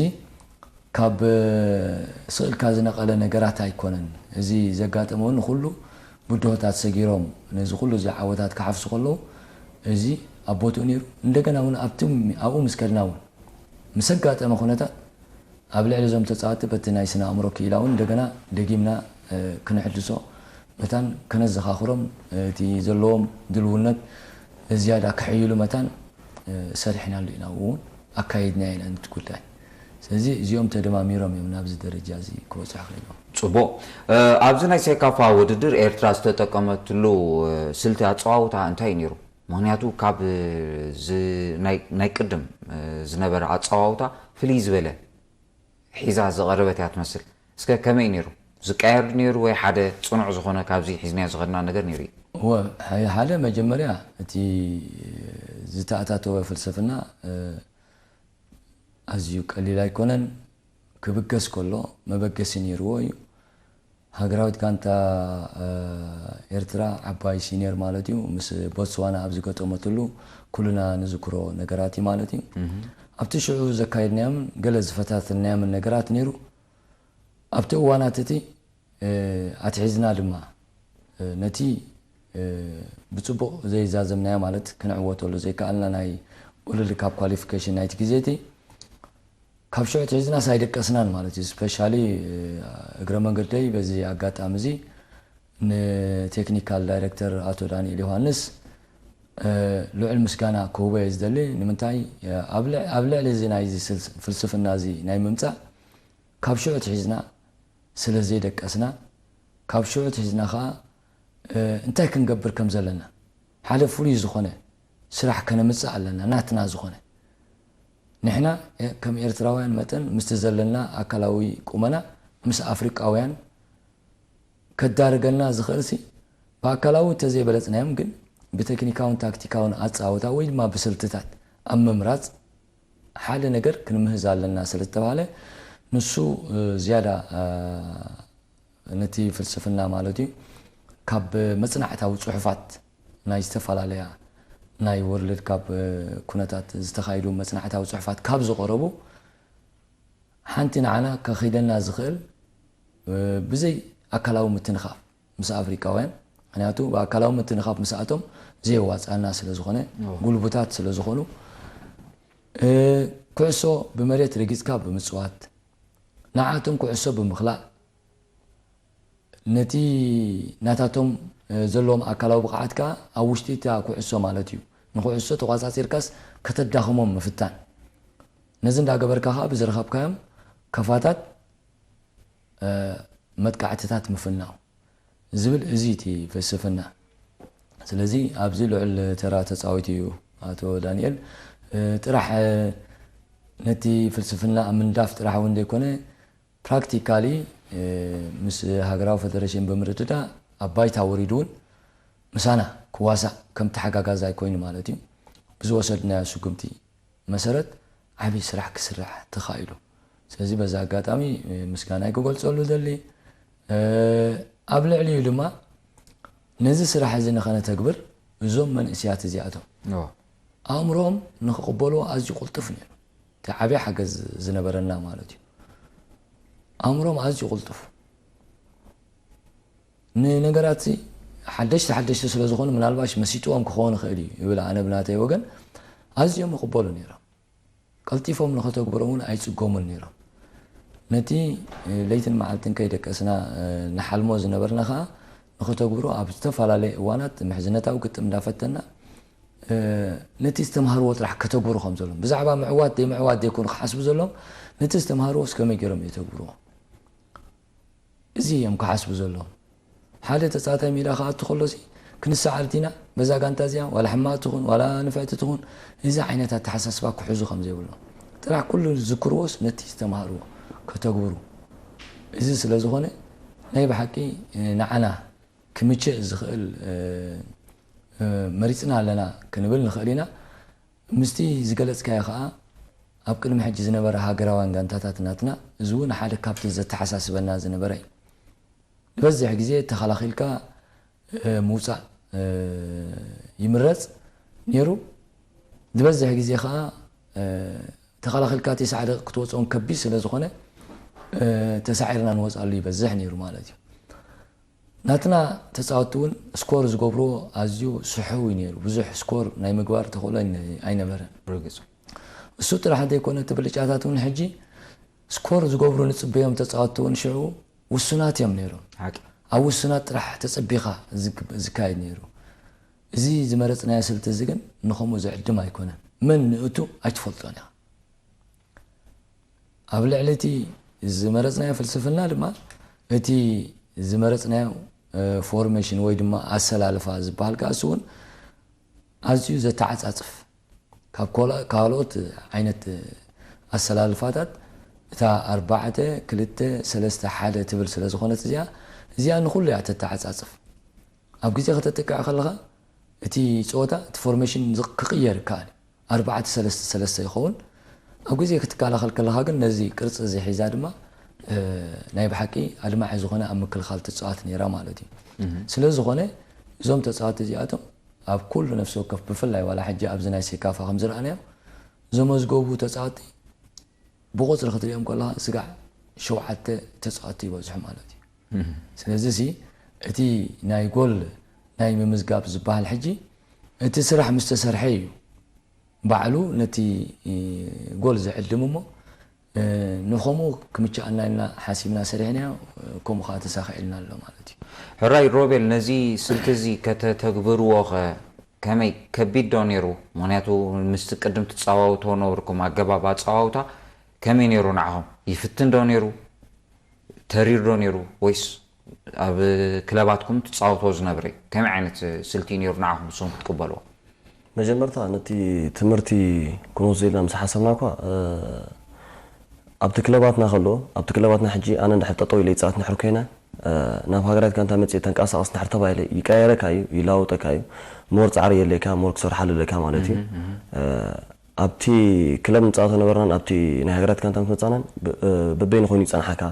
ካብ ስእልካ ዝነቐለ ነገራት ኣይኮነን። እዚ ዘጋጠመ እውን ንኩሉ ብድሆታት ሰጊሮም ነዚ ኩሉ እዚ ዓወታት ክሓፍሱ ከለዉ እዚ ኣብ ቦትኡ ነይሩ። እንደገና እውን ኣብቲ ኣብኡ ምስ ከድና እውን ምስ ኣጋጠመ ኩነታት ኣብ ልዕሊ እዞም ተፃወቲ በቲ ናይ ስነ ኣእምሮ ክኢላ እውን እንደገና ደጊምና ክነሕድሶ መታን ከነዘኻኽሮም እቲ ዘለዎም ድልውነት ዝያዳ ክሕይሉ መታን ሰሪሕናሉ ኢና እውን ኣካይድና ኢና ነቲ ጉዳይ። ስለዚ እዚኦም ተደማሚሮም እዮም ናብዚ ደረጃ እዚ ክበፅሑ ክኢሎም። ፅቡቕ። ኣብዚ ናይ ሴካፋ ውድድር ኤርትራ ዝተጠቀመትሉ ስልቲ ኣፀዋውታ እንታይ እዩ ነይሩ? ምኽንያቱ ካብ ናይ ቅድም ዝነበረ ኣፀዋውታ ፍልይ ዝበለ ሒዛ ዝቐረበት እያ ትመስል። እስከ ከመይ ነይሩ? ዝቀየር ነይሩ ወይ ሓደ ፅኑዕ ዝኾነ ካብዚ ሒዝናዮ ዝኸድና ነገር ነይሩ እዩ? እወ፣ ሓደ መጀመርያ እቲ ዝተኣታተወ ፍልስፍና ኣዝዩ ቀሊል ኣይኮነን። ክብገስ ከሎ መበገሲ ነይርዎ እዩ። ሃገራዊት ጋንታ ኤርትራ ዓባይ ሲኒየር ማለት እዩ፣ ምስ ቦትስዋና ኣብ ዝገጠመትሉ ኩልና ንዝክሮ ነገራት እዩ ማለት እዩ። ኣብቲ ሽዑ ዘካየድናዮምን ገለ ዝፈታተንናዮምን ነገራት ነይሩ። ኣብቲ እዋናት እቲ ኣትሒዝና ድማ ነቲ ብጽቡቕ ዘይዛዘምናዮ ማለት ክንዕወተሉ ዘይከኣልና ናይ ወርልድ ካፕ ኳሊፊኬሽን ናይቲ ግዜ እቲ ካብ ሽዑ ኣትሒዝናስ ኣይደቀስናን ማለት እዩ። ስፔሻሊ እግረ መንገደይ በዚ ኣጋጣሚ እዚ ንቴክኒካል ዳይሬክተር ኣቶ ዳንኤል ዮሃንስ ልዑል ምስጋና ክህቦ እየ ዝደሊ። ንምንታይ ኣብ ልዕሊ እዚ ናይ ፍልስፍና እዚ ናይ ምምፃእ ካብ ሽዑ ኣትሒዝና ስለ ዘይደቀስና ካብ ሽዑ ኣትሒዝና ከዓ እንታይ ክንገብር ከም ዘለና ሓደ ፍሉይ ዝኾነ ስራሕ ከነምፅእ ኣለና። ናትና ዝኾነ ንሕና ከም ኤርትራውያን መጠን ምስቲ ዘለና ኣካላዊ ቁመና ምስ ኣፍሪቃውያን ከዳርገና ዝኽእል ሲ ብኣካላዊ እንተዘይበለፅናዮም ግን ብቴክኒካውን ታክቲካውን ኣፃወታ ወይ ድማ ብስልትታት ኣብ ምምራፅ ሓደ ነገር ክንምህዝ ኣለና ስለ ዝተባሃለ ንሱ ዝያዳ ነቲ ፍልስፍና ማለት እዩ ካብ መፅናዕታዊ ፅሑፋት ናይ ዝተፈላለያ ናይ ወርልድ ካብ ኩነታት ዝተኻየዱ መፅናዕታዊ ፅሑፋት ካብ ዝቐረቡ ሓንቲ ንዓና ከኺደና ዝኽእል ብዘይ ኣካላዊ ምትንኻፍ ምስ ኣፍሪቃውያን ምክንያቱ ብኣካላዊ ምትንኻፍ ምስኣቶም ዘየዋፅኣና ስለ ዝኾነ ጉልቡታት ስለ ዝኾኑ ኩዕሶ ብመሬት ረጊፅካ ብምፅዋት ንዓቶም ኩዕሶ ብምኽላእ ነቲ ናታቶም ዘለዎም ኣካላዊ ብቕዓት ከዓ ኣብ ውሽጢ እታ ኩዕሶ ማለት እዩ ንኩዕሶ ተቋፃፂርካስ ከተዳኽሞም ምፍታን ነዚ እንዳገበርካ ከዓ ብዝረኸብካዮም ከፋታት መጥቃዕትታት ምፍናው ዝብል እዚ እቲ ፍልስፍና ስለዚ ኣብዚ ልዑል ተራ ተፃዊቱ እዩ ኣቶ ዳንኤል ጥራሕ ነቲ ፍልስፍና ኣብ ምንዳፍ ጥራሕ እውን ዘይኮነ ፕራክቲካሊ ምስ ሃገራዊ ፌደሬሽን ብምርድዳ ኣብ ባይታ ወሪዱ እውን ምሳና ክዋሳእ ከም ተሓጋጋዛይ ኮይኑ ማለት እዩ ብዝወሰድናዮ ስጉምቲ መሰረት ዓብዪ ስራሕ ክስራሕ ተኻኢሉ። ስለዚ በዚ ኣጋጣሚ ምስጋናይ ክገልፀሉ ደሊ። ኣብ ልዕሊኡ ድማ ነዚ ስራሕ እዚ ንኸነተግብር እዞም መንእስያት እዚኣቶም ኣእምሮኦም ንክቕበልዎ ኣዝዩ ቅልጡፍ ነይሩ። እቲ ዓብዪ ሓገዝ ዝነበረና ማለት እዩ። ኣእምሮኦም ኣዝዩ ቅልጡፍ ንነገራት ሓደሽቲ ሓደሽቲ ስለ ዝኾኑ ምናልባሽ መሲጥዎም ክኸውን ይኽእል እዩ ይብል ኣነ ብናተይ ወገን ኣዝዮም ይቕበሉ ነይሮም ቀልጢፎም ንኸተግብሮም እውን ኣይፅገሙን ነይሮም ነቲ ለይትን መዓልትን ከይደቀስና ንሓልሞ ዝነበርና ከዓ ንኸተግብሮ ኣብ ዝተፈላለየ እዋናት ምሕዝነታዊ ግጥም እንዳፈተና ነቲ ዝተምሃርዎ ጥራሕ ከተግብሩ ከም ዘለዎም ብዛዕባ ምዕዋት ዘይምዕዋት ዘይኮኑ ክሓስቡ ዘለዎም ነቲ ዝተምሃርዎስ ከመይ ገይሮም የተግብርዎ እዚ እዮም ክሓስቡ ዘለዎም ሓደ ተፃዋታይ ሜዳ ክኣቱ ከሎሲ ክንሰዓር ዲና በዛ ጋንታ እዚኣ ዋላ ሕማቕ ትኹን ዋላ ንፍዕቲ ትኹን እዚ ዓይነት ኣተሓሳስባ ክሕዙ ከም ዘይብሎም ጥራሕ ኩሉ ዝዝክርዎስ ነቲ ዝተምሃርዎ ከተግብሩ እዚ ስለ ዝኾነ ናይ ብሓቂ ንዓና ክምችእ ዝኽእል መሪፅና ኣለና ክንብል ንኽእል ኢና ምስቲ ዝገለፅካዮ ከዓ ኣብ ቅድሚ ሕጂ ዝነበረ ሃገራውያን ጋንታታት ናትና እዚ እውን ሓደ ካብቲ ዘተሓሳስበና ዝነበረ እዩ ዝበዝሕ ግዜ ተኸላኺልካ ምውፃእ ይምረፅ ነይሩ ዝበዝሕ ግዜ ከዓ ተኸላኺልካ እቲ ሳዕሪ ክትወፅኦም ከቢድ ስለ ዝኾነ ተሳዒርና ንወፅኣሉ ይበዝሕ ነይሩ ማለት እዩ ናትና ተፃወቲ እውን ስኮር ዝገብርዎ ኣዝዩ ስሑው እዩ ነይሩ ብዙሕ ስኮር ናይ ምግባር ተኽእሎ ኣይነበረን ርግፁ እሱ ጥራሕ ዘይኮነ እቲ ብልጫታት እውን ሕጂ ስኮር ዝገብሩ ንፅበዮም ተፃወቲ እውን ሽዑ ውሱናት እዮም ነይሮም ኣብ ውሱናት ጥራሕ ተፀቢኻ ዝካየድ ነይሩ እዚ ዝመረፅናዮ ስልቲ እዚ ግን ንኸምኡ ዝዕድም ኣይኮነን መን ንእቱ ኣይትፈልጦን ኢኻ ኣብ ልዕሊ እቲ ዝመረፅናዮ ፍልስፍና ድማ እቲ ዝመረፅናዮ ፎርሜሽን ወይ ድማ ኣሰላልፋ ዝበሃል ከኣስ እውን ኣዝዩ ዘተዓፃፅፍ ካብ ካልኦት ዓይነት ኣሰላልፋታት እታ ኣርባዕተ ክልተ ሰለስተ ሓደ ትብል ስለ ዝኾነት እዚኣ እዚኣ ንኹሉ እያ ተተዓፃፅፍ ኣብ ግዜ ከተጥቅዕ ከለኻ እቲ ፀወታ እቲ ፎርሜሽን ክቕየር ይከኣል ኣርባዕተ ሰለስተ ሰለስተ ይኸውን ኣብ ግዜ ክትከላኸል ከለኻ ግን ነዚ ቅርፂ እዚ ሒዛ ድማ እ፣ ናይ ብሓቂ ኣድማዒ ዝኾነ ኣብ ምክልኻል ትጻወት ነይራ ማለት እዩ። ስለ ዝኾነ እዞም ተጻወትቲ እዚኣቶም ኣብ ኩሉ ነፍሲ ወከፍ ብፍላይ ዋላ ሕጂ ኣብዚ ናይ ሴካፋ ከም ዝረኣናዮ ዘመዝገቡ ተጻወትቲ ብቁጽሪ ክትሪኦም ከለኻ ስጋዕ ሸውዓተ ተጻወትቲ ይበዝሑ ማለት እዩ። ስለዚ ሲ እቲ ናይ ጎል ናይ ምምዝጋብ ዝበሃል ሕጂ እቲ ስራሕ ምስ ተሰርሐ እዩ ባዕሉ ነቲ፣ እ፣ ጎል ዝዕድም እሞ፣ እ፣ ንኸምኡ ክምችኣና ኢልና ሓሲብና ሰሪሕናዮ፣ እ፣ ከምኡ ኸዓ ተሳኺዕልና ኣሎ ማለት እዩ። ሕራይ ሮቤል፣ ነዚ ስልቲ እዚ ከተተግብርዎ ኸ ከመይ ከቢድ ዶ ነይሩ? ምኽንያቱ ምስቲ ቅድም ትጻዋውቶ ነበርኩም ኣገባብ ኣጻዋውታ ከመይ ነይሩ ንዓኹም? ይፍትን ዶ ነይሩ? ተሪር ዶ ነይሩ? ወይስ ኣብ ክለባትኩም ትጻወቶ ዝነብረ እዩ? ከመይ ዓይነት ስልቲ እዩ ነይሩ ንዓኹም ንስኹም ክትቅበልዎ? መጀመርታ ነቲ ትምህርቲ ክንወስዶ ኢልና ምስ ሓሰብና እኳ፣ እ፣ ኣብቲ ክለባትና ከሎ፣ ኣብቲ ክለባትና ሕጂ ኣነ እንድሕር ጠጠው ኢለ ይጻወት እንድሕር ኮይነ፣ እ፣ ናብ ሃገራት ጋንታ መጽእ ተንቀሳቐስ እንድሕር ተባሂለ ይቀያየረካ እዩ፣ ይለዋወጠካ እዩ። ሞር ጻዕሪ የድልየካ፣ ሞር ክሰርሓሉ ኣለካ ማለት እዩ። እ፣ ኣብቲ ክለብ ንጻወቶ ነበርናን ኣብቲ ናይ ሃገራት ጋንታ ምስ መጻናን ብ-፣ እ፣ በበይኑ ኮይኑ ይጸንሓካ።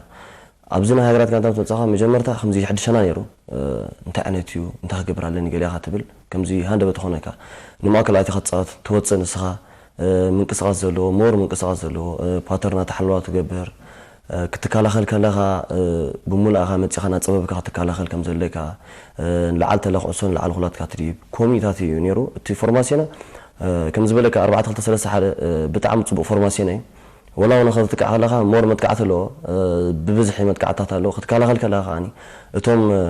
ኣብዚ ናይ ሃገራት ጋንታ ምስ መጻኻ መጀመርታ ከምዚ ይሕድሸና ነይሩ። እ፣ እንታይ ዓይነት እዩ፣ እንታይ ክገብር ኣለኒ ገሊኻ ትብል፣ ከምዚ ሃንደበት ትኾነካ። ንማእከል ኣቲኻ ትጻወት፣ ትወጽእ ንስኻ፣ እ፣ ምንቅስቓስ ዘለዎ፣ ሞር ምንቅስቓስ ዘለዎ፣ እ፣ ፓተርና ተሓለዋ ትገብር፣ እ፣ ክትከላኸል ከለኻ፣ እ፣ ብምሉእኻ መጺኻ እናጸበብካ ክትከላኸል ከም ዘለካ፣ እ፣ ንላዕሊ ተለ ኩዕሶ ንላዕሊ ኩላትካ ትድይብ። ከምኡታት እዩ ነይሩ። እቲ ፎርማሲዮና፣ እ፣ ከም ዝበለካ ኣርባዕተ ክልተ ሰለስተ ሓደ፣ እ፣ ብጣዕሚ ጽቡቕ ፎርማሲዮን እዩ። ወላ እውን ከተጥቅዕ ከለኻ ሞር መጥቃዕቲ ኣለዎ፣ እ፣ ብብዝሒ መጥቃዕትታት ኣለዎ። ክትከላኸል ከለኻ ከዓኒ እቶም፣ እ፣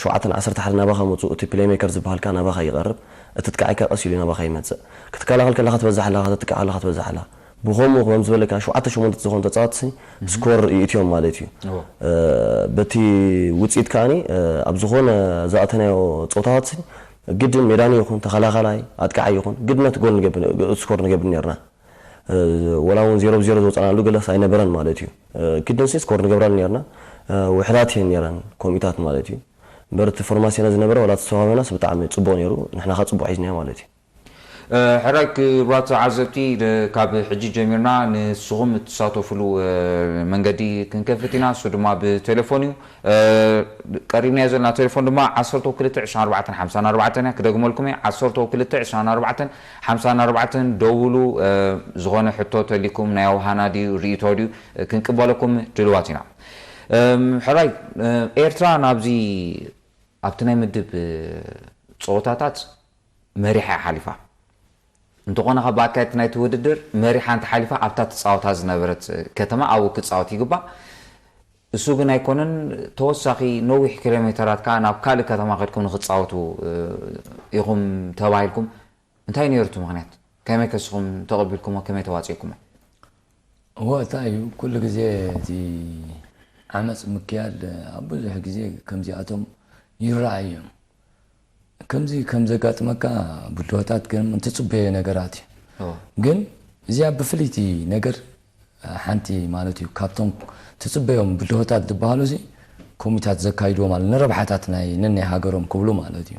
ሸውዓተን ዓሰርተ ሓደ ናባኻ መፁ፣ እቲ ፕሌይሜከር ዝበሃል ከኣ ናባኻ ይቐርብ፣ እቲ ኣጥቃዓይ ከኣ ቀስ ኢሉ ናባኻ ይመፅእ። ክትከላኸል ከለኻ ትበዝሕ ኣለኻ፣ ከተጥቅዕ ከለኻ ትበዝሕ ኣለኻ። ብኸምኡ ከም ዝበለካ ሸውዓተ ሸሞንተ ዝኾኑ ተፃወትቲ ስኮር ይእትዮም ማለት እዩ። እዎ። እ፣ በቲ ውፅኢት ከዓኒ፣ እ፣ ኣብ ዝኾነ ዝኣተናዮ ፀወታታት ግድን ሜዳኒ ይኹን ተኸላኸላይ ኣጥቃዓይ ይኹን ግድነት ጎል ንገብር፣ ስኮር ንገብር ነርና። እ፣ ወላ እውን ዜሮ ብዜሮ ዝወፃናሉ ገለስ ኣይነበረን ማለት እዩ። እ፣ ግድንሲ ስኮር ንገብራሉ ነርና። እ፣ ውሕዳት እየን ነረን ከምኡታት ማለት እዩ። እምበር እቲ ፎርማሲዮና ዝነበረ ወላ ተሰባቢናስ ብጣዕሚ ፅቡቕ ነይሩ። ንሕና ኸ ፅቡቕ ሒዝናዮ ማለት እዩ። እ፣ ሕራይ ክቡራት ተዓዘብቲ፣ ን-፣ ካብ ሕጂ ጀሚርና ንስኹም እትሳተፉሉ፣ እ፣ መንገዲ ክንከፍት ኢና። እሱ ድማ ብቴሌፎን እዩ። እ፣ ቀሪብናዮ ዘለና ቴሌፎን ድማ ዓሰርተ ክልተ ዕስራን ኣርባዕተን ሓምሳን ኣርባዕተን እያ። ክደግመልኩም እየ፣ ዓሰርተ ክልተ ዕስራን ኣርባዕተን ሓምሳን ኣርባዕተን ደውሉ። እ፣ ዝኾነ ሕቶ ተሊኩም ናይ ኣውሃና ድዩ ርእይቶ ድዩ፣ እ፣ ክንቅበለኩም ድልዋት ኢና። እም፣ ሕራይ፣ እ፣ ኤርትራ ናብዚ ኣብቲ ናይ ምድብ፣ እ፣ ጸወታታት መሪሓ እያ ሓሊፋ። እንተኾነ ካብ ኣካየድቲ ናይቲ ውድድር መሪሓ እንተሓሊፋ ኣብታ ትጻወታ ዝነበረት ከተማ ኣብኡ ክጻወት ይግባእ። እሱ ግን ኣይኮነን። ተወሳኺ ነዊሕ ኪሎ ሜተራት ከኣ ናብ ካልእ ከተማ ከድኩም ንክትጻወቱ፣ እ፣ ኢኹም ተባሂልኩም። እንታይ ነይሩ እቲ ምኽንያት? ከመይ ከስኹም ተቐቢልኩሞ? ከመይ ተዋጺእኩሞ? እወ፣ እንታይ እዩ፣ ኩሉ ግዜ እቲ ዓመጽ ምክያድ ኣብ ብዙሕ ግዜ ከምዚኣቶም ይረኣዩ እዮም። ከምዚ ከም ዘጋጥመካ ብድሆታት ግን ትጽበዮ ነገራት እዩ። እዎ። ግን እዚኣ ብፍልይቲ ነገር ሓንቲ ማለት እዩ፣ ካብቶም ትጽበዮም ብድሆታት ዝበሃሉ እዚ ኮሚታት ዘካይድዎ ማለት ንረብሓታት ናይ ነናይ ሃገሮም ክብሉ ማለት እዩ።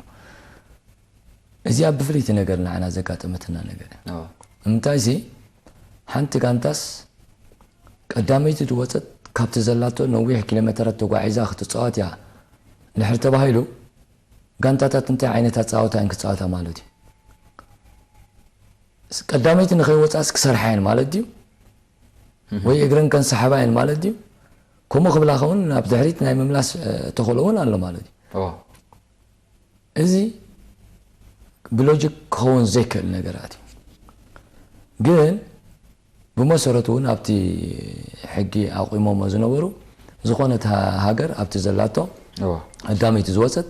እዚኣ ብፍልይቲ ነገር ንዓና ዘጋጠመትና ነገር እያ። እዎ። እምንታይሲ ሓንቲ ጋንታስ ቀዳመይቲ ዝወጸት ካብቲ ዘላቶ ነዊሕ ኪሎ ሜተራት ተጓዒዛ ክትጻወት እያ እንድሕር ተባሂሉ፣ ጋንታታት እንታይ ዓይነት ኣጻወታ እየን ክጻወታ ማለት እዩ? ስ-፣ ቀዳመይቲ ንኸይወጻስ ክሰርሓ እየን ማለት ድዩ? እህ። ወይ እግረን ከንሰሓባ እየን ማለት ድዩ? ከምኡ ክብላ ኸውን ናብ ድሕሪት ናይ ምምላስ፣ እ፣ ተኽእሎ እውን ኣሎ ማለት እዩ። እዎ። እዚ ብሎጂክ ክኸውን ዘይክእል ነገራት እዩ። ግን ብመሰረቱ እውን ኣብቲ ሕጊ ኣቑሞሞ ዝነበሩ ዝኾነት ሃ-፣ ሃገር ኣብቲ ዘላቶ እዎ። ቀዳመይቲ ዝወፀት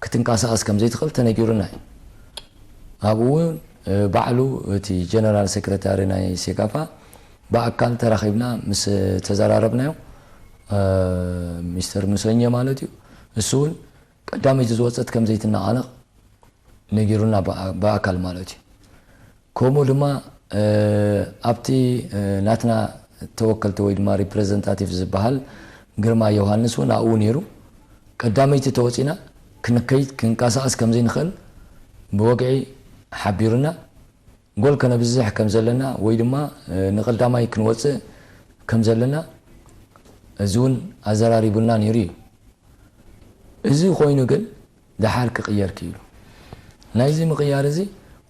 ክትንቀሳቐስ ከም ዘይትኽእል ተነጊሩና እዩ። ኣብኡ እውን፣ እ፣ ባዕሉ እቲ ጀነራል ሴክሬታሪ ናይ ሴካፋ ብኣካል ተራኺብና ምስ ተዘራረብናዮ፣ እ፣ ሚስተር ሙሰኘ ማለት እዩ። እሱ እውን ቀዳመይቲ ዝወፀት ከም ዘይትነቓነቕ ነጊሩና ብኣ-፣ ብኣካል ማለት እዩ። ከምኡ ድማ፣ እ፣ ኣብቲ፣ እ፣ ናትና ተወከልቲ ወይ ድማ ሪፕሬዘንታቲቭ ዝበሃል ግርማ ዮሃንስ እውን ኣብኡ ነይሩ። ቀዳመይቲ ተወፂና ክንከይድ ክንቀሳቐስ ከም ዘይንኽእል ብወግዒ ሓቢሩና፣ ጎል ከነብዝሕ ከም ዘለና ወይ ድማ፣ እ፣ ንቐዳማይ ክንወፅእ ከም ዘለና፣ እዚ እውን ኣዘራሪቡና ነይሩ እዩ። እዚ ኮይኑ ግን ደሓር ክቕየር ክኢሉ። ናይዚ ምቕያር እዚ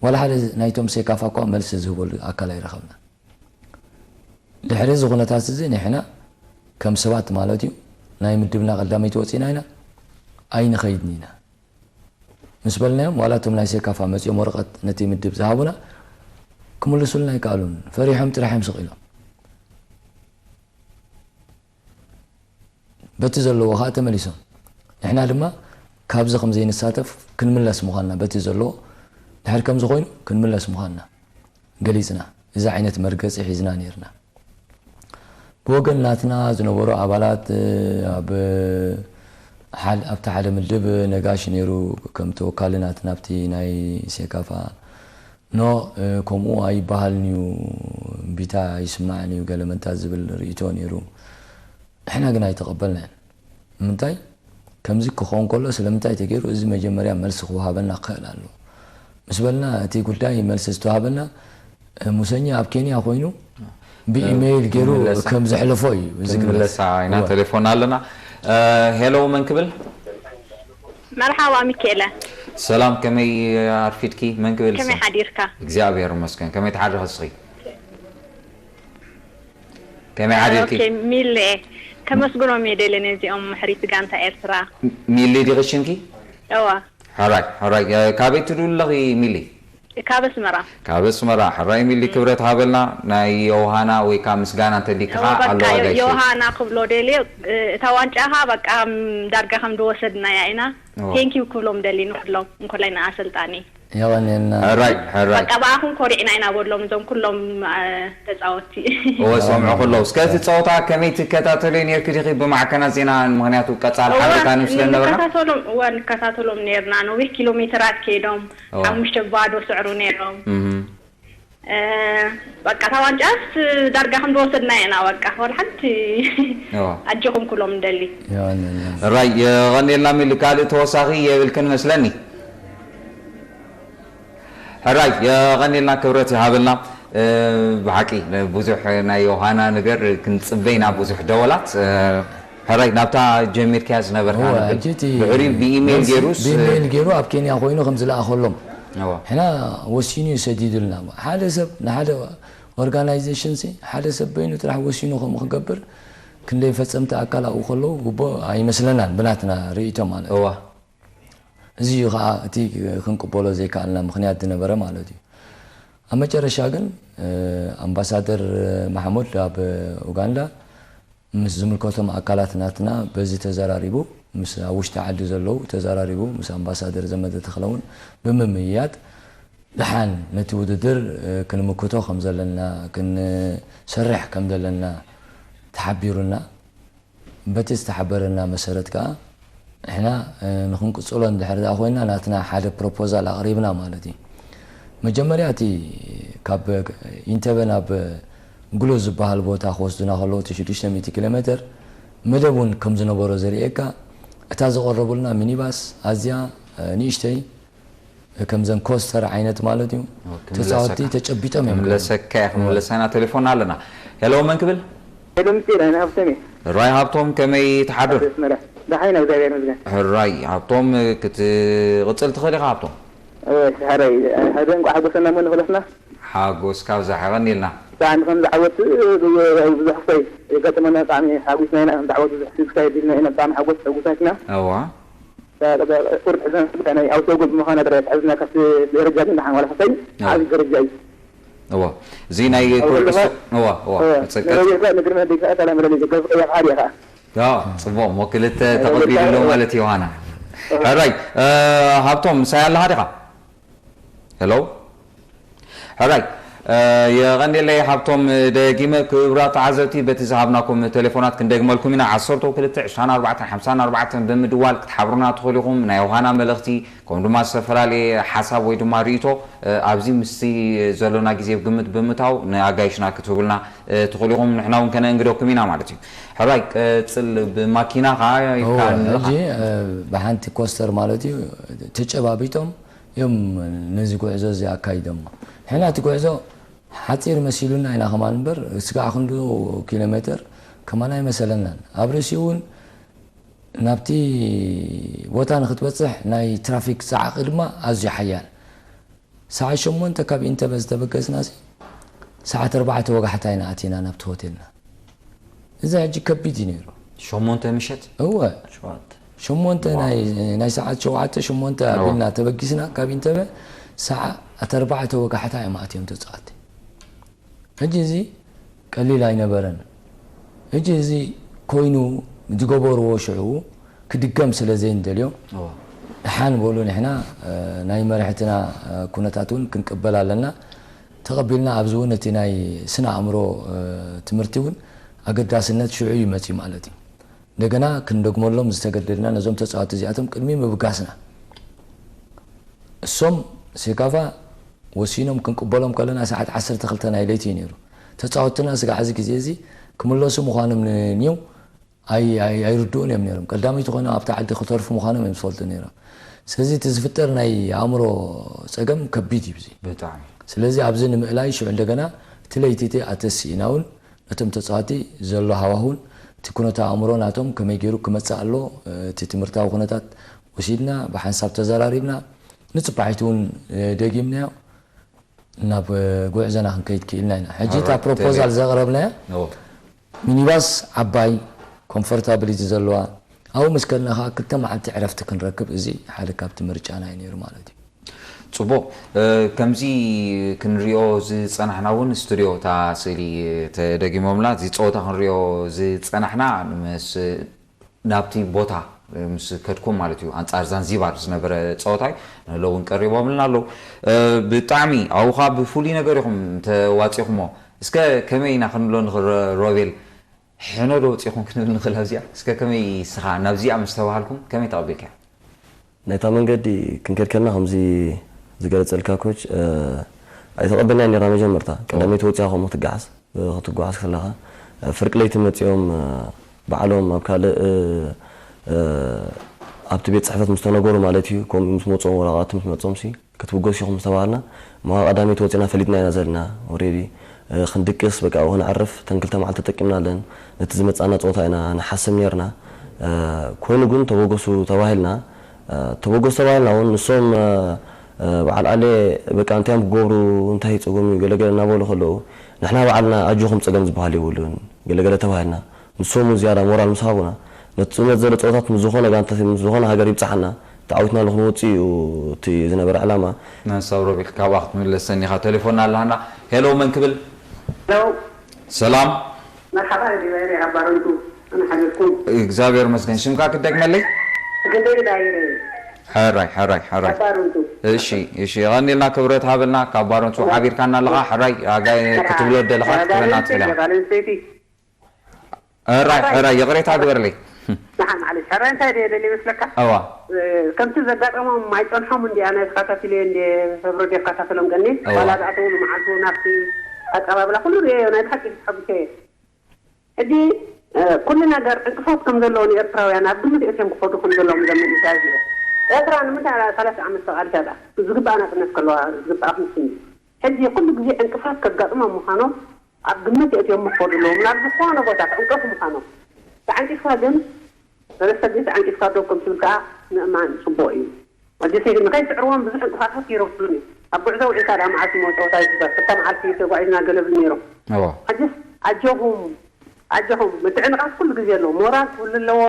ዋላ ሓደ ናይቶም ሴካፋ እኳ መልሲ ዝህበሉ ኣካል ኣይረኸብና። ድሕሪ እዚ ኩነታት እዚ ንሕና ከም ሰባት ማለት እዩ ናይ ምድብና ቀዳመይቲ ወፂና ኢና ኣይንኸይድን ኢና ምስ በልናዮም ዋላ እቶም ናይ ሴካፋ መፂኦም ወረቐት ነቲ ምድብ ዝሃቡና ክምልሱልና ኣይከኣሉን። ፈሪሖም ጥራሕ እዮም ስቕ ኢሎም። በቲ ዘለዎ ከዓ ተመሊሶም። ንሕና ድማ ካብዚ ከም ዘይንሳተፍ ክንምለስ ምዃንና በቲ ዘለዎ ድሕር ከምዚ ኮይኑ ክንምለስ ምዃንና ገሊፅና። እዚ ዓይነት መርገፂ ሒዝና ነይርና። ብወገን ናትና ዝነበሩ ኣባላት ኣብ ኣብቲ ሓደ ምድብ ነጋሽ ነይሩ ከም ተወካሊ ናትና ኣብቲ ናይ ሴካፋ ኖ ከምኡ ኣይበሃልን እዩ፣ ቢታ ኣይስማዕን እዩ ገለመንታ ዝብል ርእቶ ነይሩ። ንሕና ግን ኣይተቐበልናን። ንምንታይ ከምዚ ክኸውን ከሎ ስለምንታይ ተገይሩ እዚ መጀመርያ መልሲ ክወሃበና ክኽእል ኣለዎ ምስ በልና እቲ ጉዳይ መልሲ ዝተዋሃበና ሙሰኛ ኣብ ኬንያ ኮይኑ ብኢሜይል ገይሩ ከም ዘሕለፎ እዩ። እዚ ክንምለሳ ኢና። ቴሌፎን ኣለና። ሄሎ፣ መን ክብል? መርሓባ ሚካኤለ። ሰላም፣ ከመይ ኣርፊድኪ? መን ክብል? ከመይ ሓዲርካ? እግዚኣብሔር ይመስገን። ከመይ ትሓድሪ እስኺ? ከመይ ሓዲርኪ? ኦኬ፣ ሚሌ፣ ከመስግኖም እየ ደልየ ነዚኦም ምሕሪት ጋንታ ኤርትራ። ሚሊ ዲኺ ሽምኪ? እዋ። ሕራይ፣ ሕራይ። ካበይ ትድውሊ ኣለኺ ሚሊ? ካብ ኣስመራ። ካብ ኣስመራ። ሕራይ ሚሊ፣ ክብረት ሃበልና። ናይ ዮሃና ወይ ከዓ ምስጋና እንተሊኪ ከዓ ኣለዋ ጋይሽ። ዮሃና ክብሎ ደልየ፣ እታ ዋንጫ ከዓ በቃ ዳርጋ ከም ዝወሰድናያ ኢና። ቴንኪው ክብሎም ደሊ ንኩሎም እንኮላይ ንኣሰልጣኒ። የቐንየልና። ሕራይ፣ ሕራይ። በቃ ብኣኹም ኮሪዕና ኢና በሎም እዞም ኩሎም ተፃወቲ። እወ፣ ሰምዑ ከለዉ። እስከ እቲ ፀወታ ከመይ ትከታተልዮ ነርኪ ዲኺ ብማዕከናት ዜና? ምኽንያቱ ቀፃሊ ሓበሬታ ንስለ ነበርና። ንከታተሎም፣ እወ፣ ንከታተሎም ነርና። ነዊሕ ኪሎ ሜትራት ከይዶም ሓሙሽተ ባዶ ስዕሩ ነይሮም። በቃ እታ ዋንጫስ ዳርጋ ከም ዝወሰድና ኢና። በቃ ወላ ሓንቲ ኣጆኹም ኩሎም እንደሊ። ራይ የቐንየልና ሚሊ። ካልእ ተወሳኺ የብልክን መስለኒ። ሕራይ የቐንየልና፣ ክብረት ይሃበልና። ብሓቂ ብዙሕ ናይ ዮሃና ነገር ክንጽበይና ብዙሕ ደወላት። ሕራይ ናብታ ጀሚርካያ ዝነበርካ እወ፣ ነገር። ሕጂ እቲ ድሕሪኡ ብኢሜይል መስ-፣ ገይሩስ ብኢሜይል ገይሩ ኣብ ኬንያ ኮይኑ ከም ዝለኣኸሎም። እወ። ሕና ወሲኑ እዩ ሰዲዱልና። ሓደ ሰብ ንሓደ ኦርጋናይዜሽን ሲ ሓደ ሰብ በይኑ ጥራሕ ወሲኑ ከምኡ ክገብር ክንደይ ፈጸምቲ ኣካል ኣብኡ ከለዉ ግቡእ ኣይመስለናን ብናትና ርእይቶ ማለት እዩ። እወ። እዚ እዩ ኸዓ እቲ ክንቅበሎ ዘይከኣልና ምኽንያት ዝነበረ ማለት እዩ። ኣብ መጨረሻ ግን ኣምባሳደር ማሕሙድ ኣብ ኡጋንዳ ምስ ዝምልከቶም ኣካላት ናትና በዚ ተዘራሪቡ፣ ምስ ኣብ ውሽጢ ዓዲ ዘለዉ ተዘራሪቡ፣ ምስ ኣምባሳደር ዘመደ ተኽለ እውን ብምምይያጥ ደሓን ነቲ ውድድር ክንምክቶ ከም ዘለና ክንሰርሕ ከም ዘለና ተሓቢሩና። በቲ ዝተሓበረና መሰረት ከኣ ንሕና ንክንቅጽሎ እንድሕር ደኣ ኮይና ናትና ሓደ ፕሮፖዛል ኣቕሪብና ማለት እዩ። መጀመርያ እቲ ካብ ኢንተበ ናብ ግሎ ዝበሃል ቦታ ክወስዱና ከለዉ እቲ ሽዱሽተ ሚእቲ ኪሎ ሜትር መደብ እውን ከም ዝነበሮ ዘርእየካ እታ ዘቐረቡልና ሚኒባስ ኣዝያ ንእሽተይ ከምዘን ኮስተር ዓይነት ማለት እዩ። ተፃወትቲ ተጨቢጦም እዮም። ክምለሰካ እየ፣ ክምለሰና ቴሌፎን ኣለና። ሄሎ፣ መን ክብል? ሄሎ፣ ምስጢር፣ ኣይነ ሃብቶም እየ። ሕራይ ሃብቶም፣ ከመይ ትሓድር? ኣስመራ። ደሓን ኢና፣ እግዚኣብሔር ይመስገን። ሕራይ ሃብቶም፣ ክትቕጽል ትኽእል ኢኻ ሃብቶም። እወ፣ ሕራይ፣ ሕራይ እንኳዕ ሓጎሰና እሞ ንኹላትና። ሓጎስካ ብዝሕ የቐንየልና። ብጣዕሚ ከም ዝዓወት ብዙሕ ክሰይ የጋጠመና፣ ብጣዕሚ ሓጒስና ኢና፣ ከም ዝዓወት ብዙሕ ክሰይ ቢልና ኢና፣ ብጣዕሚ ሓጎስ፣ ሕጉሳት ኢና። እዋ። ቁርጥ ሕዘን ናይ ኣውቶጎ ብምዃና ጥራይ ትሕዝና ካብቲ ደረጃ ግን ደሓን ዋላ ክሳይ ዓብዪ ደረጃ እዩ። እዎ፣ እዚ ናይ ኩርዕሱ እዎ፣ እዎ፣ መጸቀጥ። መለለይካ ንግርና ደይካ ሰላም መለለይ ዘጋብ ቀያ ፍቓድ እያ ከዓ። ጽቡቕ እሞ ክልተ ተቐቢሉ ኣሎ ማለት ዮሃና። ሕራይ ሃብቶም ምሳይ ኣለኻ ዲኻ? ሄሎ። ሕራይ የቐንየለይ ሃብቶም። ደጊመ ክቡራት ተዓዘብቲ በቲ ዝሃብናኩም ቴሌፎናት ክንደግመልኩም ኢና። ዓሰርተ ክልተ ዕስራን ኣርባዕተን ሓምሳን ኣርባዕተን ብምድዋል ክትሓብሩና ትኽእሉ ኢኹም። ናይ ዮሃና መልእኽቲ ከምኡ ድማ ዝተፈላለየ ሓሳብ ወይ ድማ ርእይቶ ኣብዚ ምስቲ ዘሎና ግዜ ግምት ብምእታው ንኣጋይሽና ክትህቡልና ትኽእሉ ኢኹም። ንሕና እውን ከነእንግደኩም ኢና ማለት እዩ። ሕራይ ቀጽል። ብማኪና ከዓ ሕጂ ብሓንቲ ኮስተር ማለት እዩ ተጨባቢጦም እዮም ነዚ ጉዕዞ እዚ ኣካይዶሞ። ንሕና እቲ ጉዕዞ ሓፂር መሲሉና ኢና ከማን እምበር ስጋዕ ክንዱ ኪሎ ሜትር ከማን ኣይመሰለናን። ኣብ ርእሲኡ እውን ናብቲ ቦታ ንክትበፅሕ ናይ ትራፊክ ፃዕቂ ድማ ኣዝዩ ሓያል። ሰዓት ሸሞንተ ካብ ኢንተበ ዝተበገስና ሲ ሰዓት ኣርባዕተ ወጋሕታ ኢና ኣቲና ናብቲ ሆቴልና። እዚ ሕጂ ከቢድ እዩ ነይሩ። ሸሞንተ ምሸት? እወ፣ ሸሞንተ ናይ ሰዓት ሸውዓተ ሸሞንተ ኣቢልና ተበጊስና ካብ ኢንተበ፣ ሰዓት ኣርባዕተ ወጋሕታ እዮም ኣትዮም ተፃወቲ። ሕጂ እዚ ቀሊል ኣይነበረን። ሕጂ እዚ ኮይኑ ዝገበርዎ ሽዑ ክድገም ስለ ዘይንደልዮ፣ ደሓን በሉ፣ ንሕና ናይ መራሕትና ኩነታት እውን ክንቅበል ኣለና። ተቐቢልና ኣብዚ እውን እቲ ናይ ስነ ኣእምሮ ትምህርቲ እውን ኣገዳስነት ሽዑ እዩ መፅዩ ማለት እዩ። እንደገና ክንደግመሎም ዝተገደድና ነዞም ተፃወቲ እዚኣቶም ቅድሚ ምብጋስና እሶም ሴካፋ ወሲኖም ክንቅበሎም ከለና ሰዓት ዓሰርተ ክልተ ናይ ለይቲ እዩ ነይሩ። ተፃወትና ስጋዕ እዚ ግዜ እዚ ክምለሱ ምዃኖም ንኒው ኣይርድኡን እዮም ነይሮም። ቀዳመይቲ ኮይኖም ኣብታ ዓዲ ክተርፉ ምዃኖም እዮም ዝፈልጡ ነይሮም። ስለዚ እቲ ዝፍጠር ናይ ኣእምሮ ፀገም ከቢድ እዩ። ብጣዕሚ። ስለዚ ኣብዚ ንምእላይ ሽዑ እንደገና እቲ ለይቲ እቲ ኣተሲእና እውን ነቶም ተፃወቲ ዘሎ ሃዋሁን እቲ ኩነተ ኣእምሮ ናቶም ከመይ ገይሩ ክመፅእ ኣሎ፣ እቲ ትምህርታዊ ኩነታት ወሲድና ብሓንሳብ ተዘራሪብና፣ ንፅባሒቱ እውን ደጊምናዮ፣ ናብ ጉዕዞና ክንከይድ ክኢልና ኢና። ሕጂ እታ ፕሮፖዛል ዘቕረብናያ ሚኒባስ ዓባይ ኮምፎርታብሊቲ ዘለዋ፣ ኣብኡ ምስ ከድና ከዓ ክልተ መዓልቲ ዕረፍቲ ክንረክብ፣ እዚ ሓደ ካብቲ ምርጫና እዩ ነይሩ ማለት እዩ። ፅቡቕ። ከምዚ ክንሪኦ ዝፀናሕና እውን ስቱዲዮ እታ ስእሊ ተደጊሞምና፣ እዚ ፀወታ ክንሪኦ ዝፀናሕና ምስ ናብቲ ቦታ ምስ ከድኩም ማለት እዩ፣ ኣንፃር ዛንዚባር ዝነበረ ፀወታ እዩ። ንሎ እውን ቀሪቦምልና ኣለዉ። ብጣዕሚ ኣብኡ ከዓ ብፍሉይ ነገር ኢኹም ተዋፂኹሞ። እስከ ከመይ ኢና ክንብሎ ንኽእል? ሮቤል፣ ሕነ ዶ ወፂኹም ክንብል ንኽእል ኣብዚኣ? እስከ ከመይ ንስኻ ናብዚኣ ምስ ተባሃልኩም ከመይ ተቐቢልካ? ናይታ መንገዲ ክንከድ ከለና ከምዚ ዝገለፀልካ ኮች ኣይተቐበልናዮ ነይርና። መጀመርታ ቀዳመይቲ ወፂኣ ከምኡ ክትጓዓዝ ክትጓዓዝ ከለኻ ፍርቂ ለይቲ መፂኦም ባዕሎም ኣብ ካልእ ኣብቲ ቤት ፅሕፈት ምስ ተነገሩ ማለት እዩ። ከምኡ ምስ መፅኦም ወረቓቕቲ ምስ መፅኦም ሲ ክትብገሱ ኢኹም ዝተባሃልና እሞ ካብ ቀዳመይቲ ወፂና ፈሊጥና ኢና ዘለና። ኦሬዲ ክንድቅስ በቃ ኣብኡ ክነዕርፍ እተን ክልተ መዓልቲ ተጠቂምናለን። ነቲ ዝመፃና ፀወታ ኢና ንሓስብ ነይርና። ኮይኑ ግን ተበገሱ ተባሂልና ተበገሱ ተባሂልና እውን ንሶም በዓል ኣሌ በቃ እንታይ እዮም ክገብሩ እንታይ ይፀገሙ እዩ ገለገለ እናበሉ ከለዉ ንሕና ባዕልና ኣጆኹም ፀገም ዝበሃል የብሉን ገለገለ ተባሂልና ንሶም እውን ዝያዳ ሞራል ምስ ሃቡና ነቲ ፅልነት ዘሎ ፀወታት ምስ ዝኾነ ጋንታ ምስ ዝኾነ ሃገር ይብፅሓና ተዓዊትና ንክንወፅእ እዩ እቲ ዝነበረ ዕላማ። ንሓንሳብ ሮቤል ካብኣ ክትምለሰኒ ኢኻ ቴሌፎንና ኣለሃና። ሄሎ መን ክብል? ሄሎ ሰላም መርሓባ ዲባይረ ኣባረንቱ ኣነ ሓቢርኩም እግዚኣብሔር መስገን ሽምካ ክደግመለይ ክንደይ ዳይረ ሕራይ ሕራይ ሕራይ ኣባረንቱ እሺ እሺ የቐኒልና ክብረት ሃበልና ካብ ባረንቱ ሓቢርካና ኣለኻ ሕራይ ኣጋይ ክትብሎ ደለኻ ክትብለና ትኽእል ኢኻ ጋለንስተይቲ ሕራይ ሕራይ ይቕሬታ ግበርለይ ንሓ ማዕለሽ ሕራይ እንታይ ደየ ደሊ ይመስለካ እዋ ከምቲ ዘጋጠሞም ኣይፀንሖም እንዲያ ናይ ተካታትልዮ እንዲ ህብሮ ዲ ኣካታተሎም ቀኒ ዋላ ዝኣተውሉ መዓልቱ ናብቲ ኣቀባብላ ኩሉ ርእዮ ናይ ብሓቂ ተሓጉሰ እየ ሕጂ ኩሉ ነገር ዕንቅፋት ከም ዘለዎ ንኤርትራውያን ኣብ ግምት እትዮም ክኸዱ ከም ዘለዎም ዘመን ኢሳያስ እዩ ኤርትራ ንምንታይ ሰላሳ ዓመት ተቓሊሳ ዳ ዝግባኣ ናፅነት ከለዋ ዝግባኣ ክንስኒ ሕጂ ኩሉ ግዜ ዕንቅፋት ከጋጥሞም ምዃኖም ኣብ ግምት የእትዮም ምኾዱ ኣለዎም ናብ ዝኾነ ቦታ ክዕንቀፉ ምዃኖም ተዓንቂፍካ ግን ሰለስተ ግዜ ተዓንቂፍካ ደው ከም ትብል ከዓ ምእማን ፅቡቕ እዩ ሕጂ ንኸይስዕርዎም ብዙሕ ዕንቅፋታት ይረኽቡን እዩ ኣብ ጉዕዞ ውዒልካ ደኣ መዓልቲ መወፀውታ ይግበር ክልተ መዓልቲ ተጓዒዝና ገለ ብል ነይሮም ሕጅስ ኣጆኹም ኣጆኹም ምትዕንቓፍ ኩሉ ግዜ ኣለዎ ሞራል ክህሉ ኣለዎ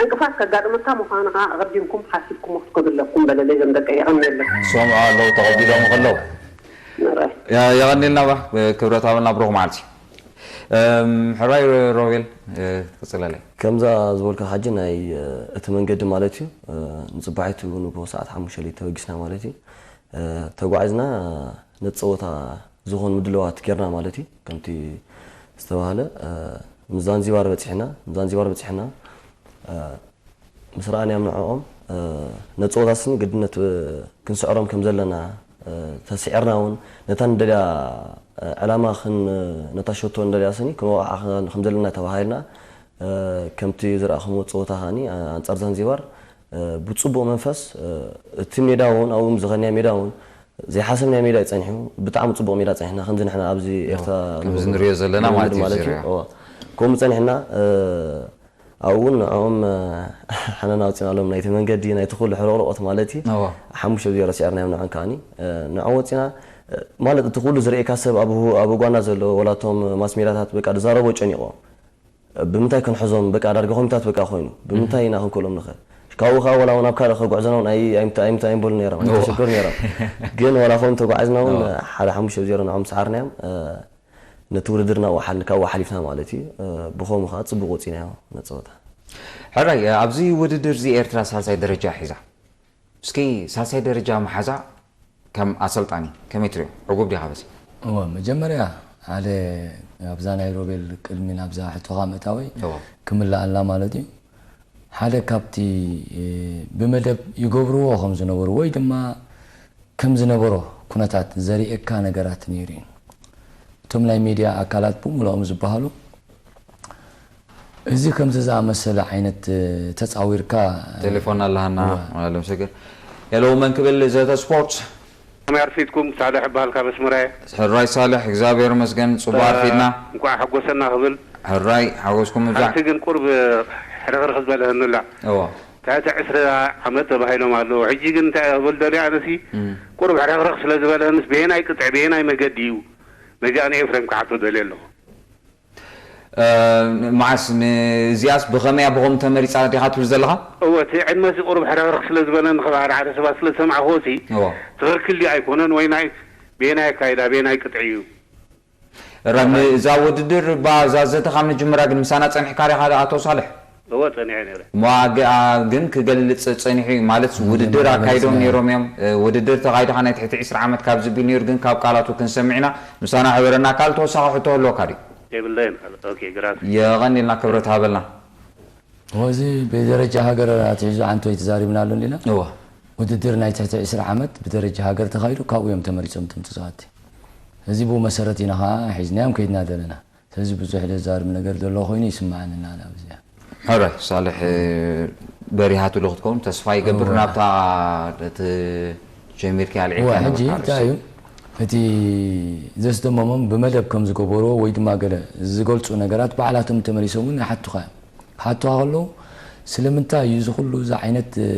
ዕንቅፋት ከጋጥመካ ምዃኑ ከዓ ኣቐዲምኩም ሓሲብኩሞ ክትከዱ ኣለኩም በለለይ ዘም ደቀ የቐንየለኩም ሰምዑ ኣለዉ ተቐቢሎም ከለዉ የቐኒልና ባ ክብረት ሃበልና ብሩኽ መዓልቲ ሕራይ ሮቤል ትቅፅለለይ ከምዛ ዝበልካ ሓጂ ናይ እቲ መንገዲ ማለት እዩ ንፅባሒቱ ንግሆ ሰዓት ሓሙሽተ ለይቲ ተበጊስና ማለት እዩ ተጓዒዝና ነቲ ፀወታ ዝኾን ምድለዋት ጌርና ማለት እዩ ከምቲ ዝተባህለ ምስ ዛንዚባር በፂሕና ምስ ዛንዚባር በፂሕና ምስ ረኣናዮም ንዕኦም ነቲ ፀወታ ስኒ ግድነት ክንስዕሮም ከም ዘለና ተስዒርና እውን ነታ ንደልያ ዕላማ ነታ ሸቶ ንደልያ ስኒ ክንወቕዓ ከም ዘለና ተባሃሂልና ከምቲ ዝረኣኹምዎ ፀወታ ከዓኒ ኣንፃር ዛንዚባር ብፅቡቕ መንፈስ እቲ ሜዳ እውን ኣብኡ ዝኸድናዮ ሜዳ እውን ዘይሓሰብናዮ ሜዳ እዩ ፀኒሑ ብጣዕሚ ፅቡቕ ሜዳ ፀኒሕና ከምዚ ንሕና ኣብዚ ኤርትራ ከምዚ ንሪኦ ዘለና ማለት እዩ ከምኡ ጸኒሕና። ኣብኡ እውን ንዕኦም ሓነና ኣውፂናሎም፣ ናይቲ መንገዲ ናይቲ ኩሉ ሕርቕርቆት ማለት እዩ። ሓሙሽተ ዜሮ ስዒርናዮም። ንዕኦም ከዓኒ ንዕኦም ወፂና ማለት እቲ ኩሉ ዝርእየካ ሰብ ኣብ ጓና ዘሎ ወላቶም ማስሜዳታት በቃ ዝዛረቦ ጨኒቆ ብምንታይ ክንሕዞም በቃ ዳርጋ ኮሚታት በቃ ኮይኑ ብምንታይ ኢና ክንክእሎም ንኽእል። ካብኡ ከዓ ወላ እውን ኣብ ካልእ ከጉዕዘና እውን ኣይምበሉ ነይሮም ኣይተሸገሩ ነይሮም። ግን ወላ ከም ተጓዓዝና እውን ሓደ ሓሙሽተ ዜሮ ንዕኦም ሰዓርናዮም። ነቲ ውድድር ናብኡ ሓል- ካብኡ ሓሊፍና ማለት እዩ። ብኸምኡ ከዓ ፅቡቅ ወፂናዮ ነፀወታ። ሕራይ ኣብዚ ውድድር እዚ ኤርትራ ሳልሳይ ደረጃ ሒዛ። እስኪ ሳልሳይ ደረጃ መሓዛ ከም ኣሰልጣኒ ከመይ ትሪኦ? ዕጉብ ዲኻ በዚ? እወ፣ መጀመርያ ሓደ ኣብዛ ናይ ሮቤል ቅድሚ ናብዛ ሕቶኻ ምእታወይ እወ። ክምልኣላ ማለት እዩ። ሓደ ካብቲ ብመደብ ይገብርዎ ከም ዝነበሩ ወይ ድማ ከም ዝነበሮ ኩነታት ዘርእየካ ነገራት ነይሩ እዩ። እቶም ናይ ሜድያ ኣካላት ብምልኦም ዝበሃሉ እዚ ከምዚ ዝኣመሰለ ዓይነት ተፃዊርካ ቴሌፎን ኣለሃና። እወ። ኣለም ሰገድ። ሄሎ፣ መን ክብል ዘተ ስፖርት? ከመይ ኣርፊድኩም? ሳልሕ እበሃል ካብ ኣስመራ እየ። ሕራይ ሳልሕ፣ እግዚኣብሔር ይመስገን፣ ጽቡቅ ኣርፊድና። እንኳዕ ሓጎሰና ክብል። ሕራይ ሓጎስኩም ይብዛዕ። ሓንቲ ግን ቁርብ ሕርኽርኽ ዝበለህንላ። እዎ። ትሕቲ ዕስራ ዓመት ተባሂሎም ኣለዉ። ሕጂ ግን እንታይ ክብል ደልየ ኣነሲ እም። ቁርብ ሕርኽርኽ ስለ ዝበለህንስ ብየናይ ቅጥዒ ብየናይ መገዲ እዩ? ነዚ ኣነ ኤፍሬም ክሓቶ ደልየ ኣለኹ። እ፣ መዓስ ንእዚኣስ ብኸመይ እያ ብኸም ተመሪጻ ዲኻ ትብል ዘለኻ? እወ፣ እቲ ዕድመ እዚ ቁሩብ ሕርኽርኽ ስለ ዝበለኒ፣ ካብ ሓደ ሓደ ሰባት ስለ ዝሰማዕክዎ፣ እቲ እዎ። ትኽክል ድዩ ኣይኮነን ወይ ናይ ቤናይ ኣካይዳ፣ ቤናይ ቅጥዒ እዩ? ራ-፣ ን-፣ እዛ ውድድር፣ ባ-፣ እዛ ዘተ ካብ ንጅምራ ግን ምሳና ጸኒሕካ ዲኻ ኣቶ ሳልሕ? እወ፣ ጸኒሐ ነይረ። እሞ ኣገ-፣ ኣ-፣ ግን ክገልጽ ጸኒሑ እዩ፣ ማለት ውድድር መጀመርያ ኣካይዶም መለስና። ነይሮም እዮም። እ፣ ውድድር ተኻይዱ ኸዓ ናይ ትሕቲ ዕስራ ዓመት ካብ ዝብል ነይሩ፣ ግን ካብ ቃላቱ ክንሰምዕ ኢና። ምሳና ሕበረና፣ ካልእ ተወሳኺ ሕቶ ህልወካ ድዩ? የብለይን። ኦኬ፣ ግራስ። የቐንየልና፣ ክብረት ሃበልና። ወዚ ብደረጃ ሃገር ኣትሒዙ ዓንቶይ ተዛሪብናሉ እንዲና። እወ። ውድድር ናይ ትሕቲ ዕስራ ዓመት ብደረጃ ሃገር ተኻይዱ፣ ካብኡ እዮም ተመሪጾም እቶም ተጻወትቲ። እዚ ብኡ መሰረት ኢና ኸዓ ሒዝናዮም ከይድና ዘለና። ስለዚ ብዙሕ ዘዛርብ ነገር ዘሎ ኮይኑ ይስምዓኒ እና ኣብዚ። ሕራይ ሳልሕ፣ በሪሃትሉ ክትከውን ተስፋ ይገብር። እወ። ናብታ እቲ ጀሚርካ ኣልዒልካ እወ፣ ሕጂ ነበርካ እንታይ ርእሲ። እዩ እቲ ዘስደመሞም ብመደብ ከም ዝገበርዎ ወይ ድማ ገለ ዝገልጹ ነገራት ባዕላቶም ተመሊሶም እውን ይሓቱኻ እዮም። ክሓቱኻ ከለዉ ስለምንታይ እዩ እዚ ኩሉ እዚ ዓይነት፣ እ፣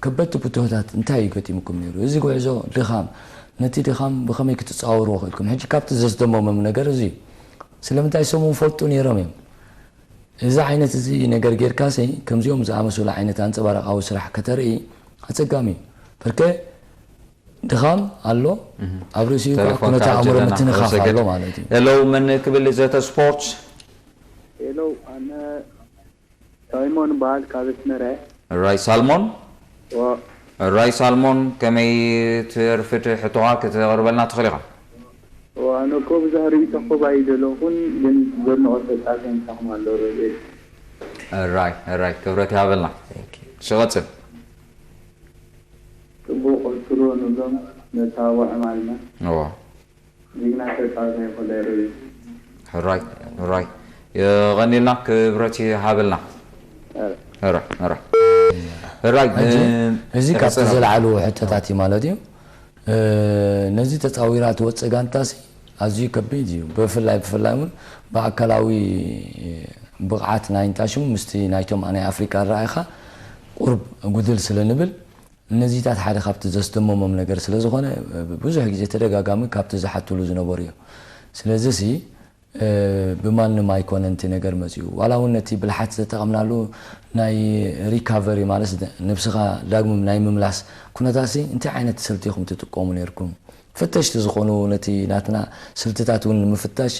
ከበድቲ ብድሆታት እንታይ እዩ ገጢሙኩም ነይሩ? እዚ ጉዕዞ ድኻም፣ ነቲ ድኻም ብኸመይ ክትጻወርዎ ክእልኩም? ሕጂ ካብቲ ዘስደመሞም ነገር እዚ እዩ። ስለምንታይ እሶም እውን ፈልጡ ነይሮም እዮም። እዚ ዓይነት እዚ ነገር ጌርካሲ ከምዚኦም ዝኣመሰሉ ዓይነት ኣንጸባራቓዊ ስራሕ ከተርኢ ኣጸጋሚ እዩ። በርከ ድኻም ኣሎ፣ እህ። ኣብ ርእሲኡ ከዓ ቴሌፎን ኩነተ ከዓ ኣእምሮ ጀለና፣ ምትንኻፍ ወሰገድ። ኣሎ ማለት እዩ። ሄሎ፣ መን ክብል ዘተ ስፖርት? ሄሎ፣ ኣነ ሳይሞን በሃል ካብ ኣስመራ እየ። ራይ ሳልሞን? ዎ። ራይ ሳልሞን፣ ከመይ ትርፍድ ሕቶኻ ክትቕርበልና ትኽእል ኢኻ? ዎ፣ ኣነ እኮ ብዙሕ ርኢቶ እኮ ኣይደለኹን፣ ግን ዘድንቖ ተጻዋታይ ምሳኹም ኣሎ ሮቤል። ራይ፣ ራይ፣ ክብረት ይሃበልና። Thank you። ሽቐጽል። ጽቡቕ ቀጽልዎ ንብሎም፣ ነተባብዖም ኣለና። እዎ። ጅግና ተጻዋታይ ይኹን ዳይሮ እዩ። ሕራይ፣ ሕራይ። የቐንየልና፣ ክብረት ይሃበልና። ሕራይ፣ ሕራይ። ሕራይ፣ ሕጂ እ፣ እዚ ካብቲ ቀጽል። ዘለዓሉ ሕቶታት እዩ ማለት እዩ። እ፣ ነዚ ተጻዊራ ትወጽእ ጋንታሲ ኣዝዩ ከቢድ እዩ። ብፍላይ፣ ብፍላይ እውን ብኣካላዊ ብቕዓት ናይ እንታሽሙ ምስቲ ናይቶም ናይ ኣፍሪቃ ኣረኣእኻ ቁሩብ ጉድል ስለ ንብል፣ እነዚታት ሓደ ካብቲ ዘስደመሞም ነገር ስለ ዝኾነ፣ ብዙሕ ግዜ ተደጋጋሚ ካብቲ ዝሓትሉ ዝነበሩ እዮም። ስለዚሲ፣ እ፣ ብማንም ኣይኮነን እቲ ነገር መጺኡ። ዋላ እውን ነቲ ብልሓት ዝተጠቐምናሉ ናይ ሪካቨሪ፣ ማለት ነብስኻ ዳግም ናይ ምምላስ ኩነታትሲ፣ እንታይ ዓይነት ስልቲ ኢኹም ትጥቀሙ ነይርኩም? ፈተሽቲ ዝኾኑ ነቲ ናትና ስልትታት እውን ንምፍታሽ፣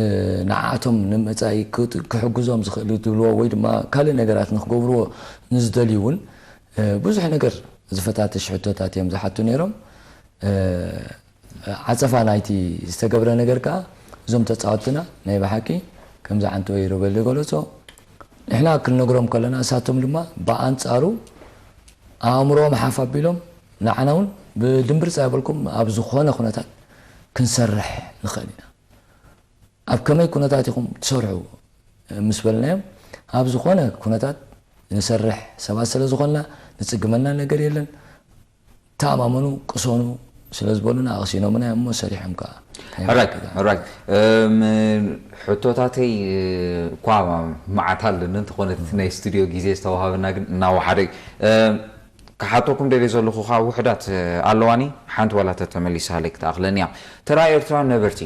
እ፣ ንዓኣቶም ንመጻኢ ክጥ-፣ ክሕግዞም ዝኽእል ትብልዎ ወይ ድማ ካልእ ነገራት ንክገብርዎ ንዝደልዩ እውን፣ እ፣ ብዙሕ ነገር ዝፈታትሽ ሕቶታት እዮም ዝሓቱ ነይሮም። እ፣ ዓጸፋ ናይቲ ዝተገብረ ነገር ከኣ እዞም ተጻወትትና ናይ ብሓቂ ከምዚ ዓንተወይ ሮቤል ዝገለጾ ንሕና ክንነግሮም ከለና እሳቶም ድማ ብኣንጻሩ ኣእምሮኦም ሓፍ ኣቢሎም ንዓና እውን ብድምብርጽ ኣይበልኩም ኣብ ዝኾነ ኩነታት ክንሰርሕ ንኽእል ኢና። ኣብ ከመይ ኩነታት ኢኹም ትሰርሑ ምስ በልናዮም፣ ኣብ ዝኾነ ኩነታት ንሰርሕ ሰባት ስለ ዝኾንና፣ ዝጽግመና ነገር የለን። ተኣማመኑ፣ ቅሰኑ፣ ስለ ዝበሉና ኣቕሲኖምና እዮም እሞ ሰሪሖም ከዓ። ሕራይ ሕራይ እም፣ ሕቶታተይ እኳ መዓት ኣለኒ፣ እንተኾነ እቲ ናይ ስቱዲዮ ግዜ ዝተዋሃበና ግን እናወሓደ እዩ። እም፣ ክሓተኩም ደልየ ዘለኹ ከዓ ውሕዳት ኣለዋኒ፣ ሓንቲ ዋላ ተተመሊሳለይ ክትኣኽለኒ እያ። ተራ ኤርትራውያን ነበርቲ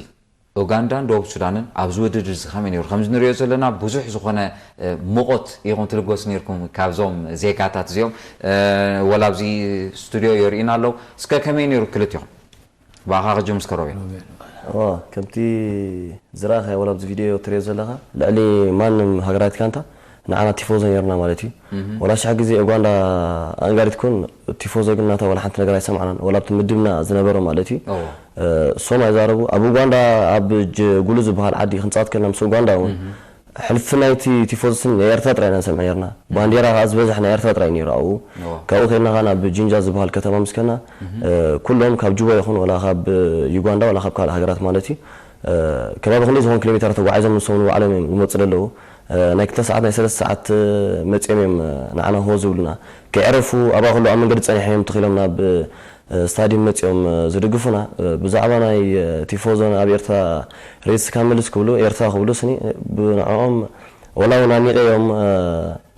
ኡጋንዳን ደቡብ ሱዳንን ኣብዚ ውድድር እዚ ከመይ ነይሩ? ከምዚ ንሪኦ ዘለና ብዙሕ ዝኾነ እ፣ ሙቐት ኢኹም ትልገሱ ነይርኩም ካብዞም ዜጋታት እዚኦም። እ፣ ወላ ኣብዚ ስቱዲዮ የርእዩና ኣለዉ። እስከ ከመይ ነይሩ ክልቲኹም? ብኣኻ ክጅምር እስከ ሮቤል። እዋ፣ ከምቲ ዝረኣኻዮ ወላ ኣብዚ ቪድዮ ትሪኦ ዘለኻ ልዕሊ ማንም ሃገራት ጋንታ ንዓና ቲፎዞ ነይርና ማለት እዩ። ወላ ሽሕ ግዜ ኡጋንዳ ኣንጋሪት ኩን ቲፎዞ ግን ናታ ወላ ሓንቲ ነገር ኣይሰማዕናን። ወላ ኣብቲ ምድብና ዝነበረ ማለት እዩ። እዎ። እ፣ እሶም ኣይዛረቡ። ኣብ ኡጋንዳ ኣብ ጅ- ጉሉ ዝበሃል ዓዲ ክንጻወት ከለና ምስ ኡጋንዳ እውን ሕልፊ ናይቲ ቲፎዞ ስኒ ናይ ኤርትራ ጥራይ ኢና ንሰምዕ ነርና። ባንዴራ ከዓ ዝበዝሕ ናይ ኤርትራ ጥራይ ነይሩ ኣብኡ። እዎ። ካብኡ ከድና ከዓ ናብ ጂንጃ ዝበሃል ከተማ ምስ ከድና እ፣ ኩሎም ካብ ጁባ ይኹን ወላ ካብ ዩጋንዳ ወላ ካብ ካልእ ሃገራት ማለት እዩ እ፣ ከባቢ ክንደይ ዝኾን ኪሎ ሜተር ተጓዒዞም ንሶም ንባዕሎም እዮም ዝመፁ ዘለዉ። እ፣ ናይ ክልተ ሰዓት ናይ ሰለስተ ሰዓት እ፣ መፂኦም እዮም እ፣ ንዓና ሆ ዝብሉና። ከይዕረፉ ኣብኣ ከለዉ ኣብ መንገዲ ፀኒሖም እዮም ትኺሎም ናብ እ፣ ስታድየም መፂኦም እ፣ ዝድግፉና። እ፣ ብዛዕባ ናይ እ፣ ቲፎዞ ኣብ ኤርትራ ሬስካ መልስ ክብሉ ኤርትራ ክብሉ ስኒ እ፣ ብንዕኦም ወላ እውን ኣኒቀዮም እ፣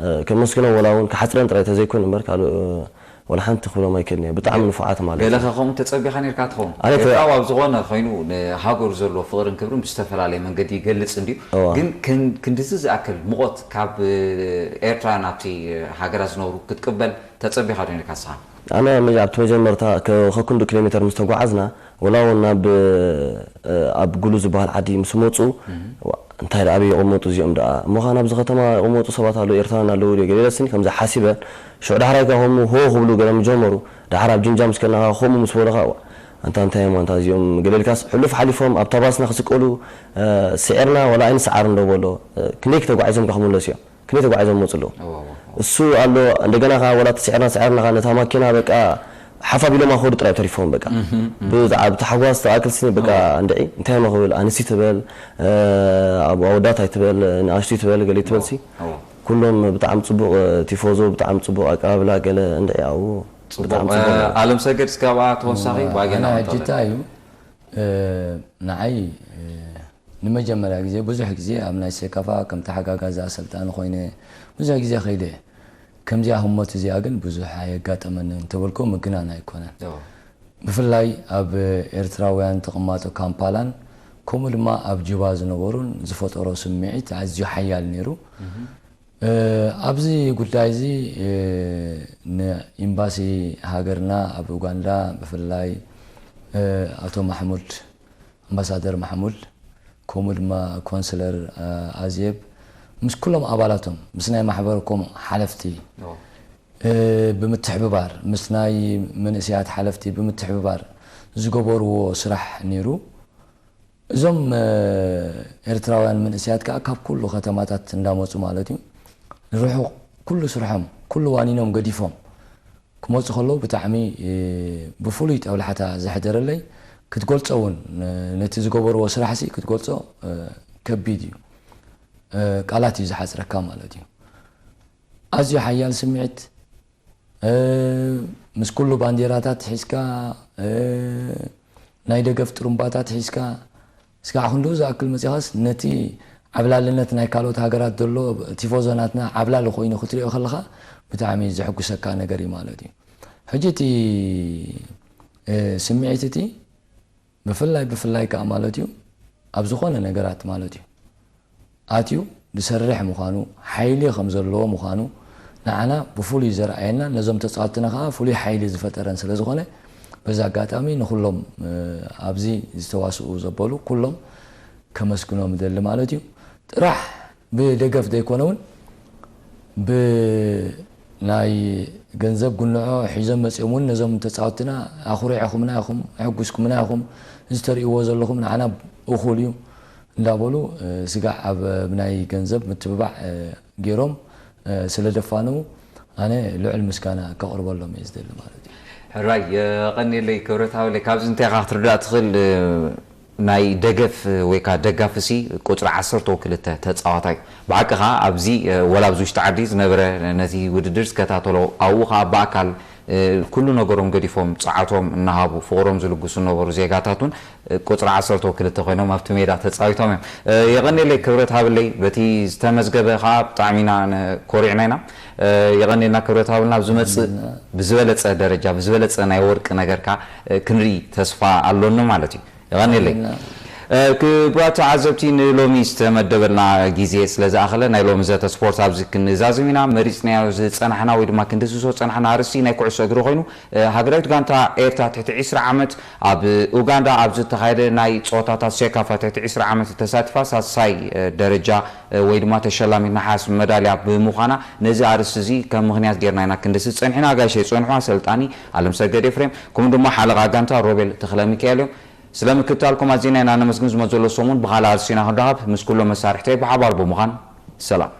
እ፣ ከመስግኖም ወላ እውን ክሓፅረን ጥራይ ተዘይኮይኑ እምበር ካልእ እ፣ ወላ ሓንቲ ክብሎም ኣይክእልን እየ። ብጣዕሚ ንፉዓት ማለት ገለ እዩ። ከ ከምኡ ተጸቢኻ ነርካ ትኸውን? ኣነ ተ- ኤርትራዊ ኣብ ዝኾነ ኮይኑ ንሃገሩ ዘለዎ ፍቕርን ክብርን ብዝተፈላለየ መንገዲ ይገልጽ እንድዩ። እዋ። ግን ክን- ክንድዚ ዝኣክል ሙቐት ካብ እ፣ ኤርትራውያን ኣብቲ እ፣ ሃገራት ዝነብሩ ክትቅበል ተጸቢኻ ዶ ነርካ ንስኻ? ኣነ መ- ኣብቲ መጀመርታ ከ- ከክንዱ ኪሎ ሜተር ምስ ተጓዓዝና ወላ እውን ናብ እ፣ ኣብ ጉሉ ዝበሃል ዓዲ ምስ መፁ ዋ፣ እንታይ ደኣ ኣበይ ይቕመጡ እዚኦም ደኣ እሞ ኸዓ ናብዚ ከተማ ይቕመጡ ሰባት ኣለዉ ኤርትራውያን ኣለዉ ድዮ ገለ ኢለ ስኒ ከምዚ ሓሲበ ሽዑ ዳሕራይ ከ ከምኡ ሆ ክብሉ ገለ ምጀመሩ ደሓር ኣብ ጅንጃ ምስ ከድና ከ ከምኡ ምስ በሉ ከ ዋ፣ ኣንታ እንታይ እዮም ኣንታ እዚኦም ገለ ኢልካስ ሕሉፍ ሓሊፎም ኣብታ ባስና ክስቀሉ እ፣ ስዒርና ወላ ኣይንስዓርን ዶ በሎ እ፣ ክንደይ ክተጓዒዞም ከ ክምለሱ እዮም ክንደይ ተጓዒዞም መፁ ኣለዉ እዋ፣ እዋ፣ እዋ። እሱ ኣሎ እንደገና ከ ወላ ተስዒርና ስዒርና ከ ነታ ማኪና በቃ ሓፍ ኣቢሎም ክኸዱ ጥራይ ተሪፎም በቃ ብዛዕባ ብታሕጓስ ተኣክል ስኒ በቃ እንድዒ እንታይ እሞ ክብል ኣንስቲ ትበል እ፣ ኣብ ኣወዳት ኣይትበል ንኣሽቱ ትበል ገለ ትበል ሲ እዋ። ኩሎም ብጣዕሚ ፅቡቕ እ፣ ቲፎዞ ብጣዕሚ ፅቡቕ ኣቀባብላ ገለ እንድዒ ኣብኡ ብጣዕሚ እ፣ ፅቡቕ ነይሩ። ኣለም ሰገድ እስከ ኣብኣ ተወሳኺ ባጌና ኣነ ኣምጣ ሕጂ እንታይ እዩ እ፣ ንዓይ እ፣ ንመጀመርያ ግዜ ብዙሕ ግዜ ኣብ ናይ ሴካፋ ከም ተሓጋጋዚ ኣሰልጣኒ ኮይነ ብዙሕ ግዜ ከይደ እየ። ከምዚኣ ህሞት እዚኣ ግን ብዙሕ ኣየጋጠመንን እንተበልኩ ምግናን ኣይኮነን። እዋ። ብፍላይ ኣብ ኤርትራውያን ተቐማጦ ካምፓላን ከምኡ ድማ ኣብ ጁባ ዝነበሩን ዝፈጠሮ ስምዒት ኣዝዩ ሓያል ነይሩ። እ፣ ኣብዚ ጉዳይ እዚ እ፣ ንኤምባሲ ሃገርና ኣብ ኡጋንዳ ብፍላይ እ፣ ኣቶ ማሕሙድ ኣምባሳደር ማሕሙድ ከምኡ ድማ ኮንስለር እ፣ ኣዜብ ምስ ኩሎም ኣባላቶም ምስ ናይ ማሕበርኩም ሓለፍቲ እዋ። እ፣ ብምትሕብባር ምስ ናይ መንእሰያት ሓለፍቲ ብምትሕብባር ዝገበርዎ ስራሕ ነይሩ። እዞም እ፣ ኤርትራውያን መንእሰያት ከዓ ካብ ኩሉ ከተማታት እንዳመፁ ማለት እዩ ንርሑቕ ኩሉ ስርሖም ኩሉ ዋኒኖም ገዲፎም ክመፁ ከለዉ ብጣዕሚ እ፣ ብፍሉይ ጠብላሕታ ዘሕደረለይ ክትገልፆ እውን እ፣ ነቲ ዝገበርዎ ስራሕሲ ክትገልፆ እ፣ ከቢድ እዩ እ፣ ቃላት እዩ ዝሓፅረካ ማለት እዩ ኣዝዩ ሓያል ስምዒት እ፣ ምስ ኩሉ ባንዴራታት ሒዝካ እ፣ ናይ ደገፍ ጥሩምባታት ሒዝካ እስካዕ ክንድኡ ዝኣክል መፂኻስ ነቲ ዓብላልነት ናይ ካልኦት ሃገራት ዘሎ ቲፎዞ ናትና ዓብላሊ ኮይኑ ክትሪኦ ከለኻ ብጣዕሚ ዘሕጉሰካ ነገር እዩ ማለት እዩ ሕጂ እቲ እ፣ ስምዒት እቲ ብፍላይ ብፍላይ ከዓ ማለት እዩ ኣብ ዝኾነ ነገራት ማለት እዩ ኣትዩ ዝሰርሕ ምዃኑ ሓይሊ ከም ዘለዎ ምዃኑ ንዓና ብፍሉይ ዘርኣየና ነዞም ተፃወትና ከዓ ፍሉይ ሓይሊ ዝፈጠረን ስለ ዝኾነ በዚ ኣጋጣሚ ንኩሎም እ፣ ኣብዚ ዝተዋስኡ ዘበሉ ኩሎም ከመስግኖም እደሊ ማለት እዩ ጥራሕ ብደገፍ ዘይኮነ እውን ብናይ ገንዘብ ጉንዖ ሒዞም መፂኦም እውን ነዞም ተፃወትና ኣኹሪዕኹምና ኢኹም ኣሕጉስኩምና ኢኹም እዚ ተርእይዎ ዘለኹም ንዓና እኹል እዩ እንዳበሉ እ፣ ስጋዕ ኣብ ብናይ ገንዘብ ምትብባዕ እ፣ ገይሮም እ፣ ስለ ደፋነው ኣነ ልዑል ምስጋና ከቕርበሎም እየ ዝደሊ ማለት እዩ ሕራይ የቐኒለይ ክብረት ሃበለይ ካብዚ እንታይ ኢኻ ክትርዳእ ትኽእል እ፣ ናይ ደገፍ ወይ ከዓ ደጋፍሲ ቁፅሪ ዓሰርተ ክልተ ተፃዋታይ ብሓቂ ከዓ ኣብዚ እ፣ ወላ ኣብዚ ውሽጢ ዓዲ ዝነበረ ነቲ ውድድር ዝከታተሎ ኣብኡ ከዓ ብኣካል ኩሉ ነገሮም ገዲፎም ጸዓቶም እናሃቡ ፍቕሮም ዝልግሱ ዝነበሩ ዜጋታት እውን ቁጽሪ ዓሰርተ ክልተ ኮይኖም ኣብቲ ሜዳ ተጻዊቶም እዮም። የቐንየለይ ክብረት ሃብለይ በቲ ዝተመዝገበ ከዓ ብጣዕሚ ኢና ኮሪዕና ኢና። የቐንየልና ክብረት ሃብልና ኣብ ዝመጽእ ብዝበለጸ ደረጃ ብዝበለጸ ናይ ወርቂ ነገርካ ክንርኢ ተስፋ ኣሎኒ ማለት እዩ። የቐንየለይ። ክቡራት ተዓዘብቲ ንሎሚ ዝተመደበልና ግዜ ስለ ዝኣኸለ ናይ ሎሚ ዘተ ስፖርት ኣብዚ ክንዛዝም ኢና። መሪፅናዮ ዝፀናሕና ወይ ድማ ክንድስሶ ዝፀናሕና ኣርእስቲ ናይ ኩዕሶ እግሪ ኮይኑ ሃገራዊት ጋንታ ኤርትራ ትሕቲ ዕስራ ዓመት ኣብ ኡጋንዳ ኣብ ዝተኻየደ ናይ ፀወታታት ሴካፋ ትሕቲ ዕስራ ዓመት ተሳቲፋ ሳልሳይ ደረጃ ወይ ድማ ተሸላሚት ነሓስ መዳልያ ብምዃና ነዚ ኣርእስቲ እዚ ከም ምኽንያት ጌርና ኢና ክንድስስ ፀኒሕና። ኣጋይሸይ ፀንሑ ኣሰልጣኒ ኣለምሰገድ ኤፍሬም ከምኡ ድማ ሓለቓ ጋንታ ሮቤል ተኽለሚካኤል እዮም። ስለ ምክትታልኩም ኣዚና ኢና ነመስግን። ዝመፅእ ዘሎ ሰሙን ብኻልእ ኣርእስቲ ኢና ክንራኸብ ምስ ኩሎም መሳርሕተይ ብሓባር ብምዃን ሰላም።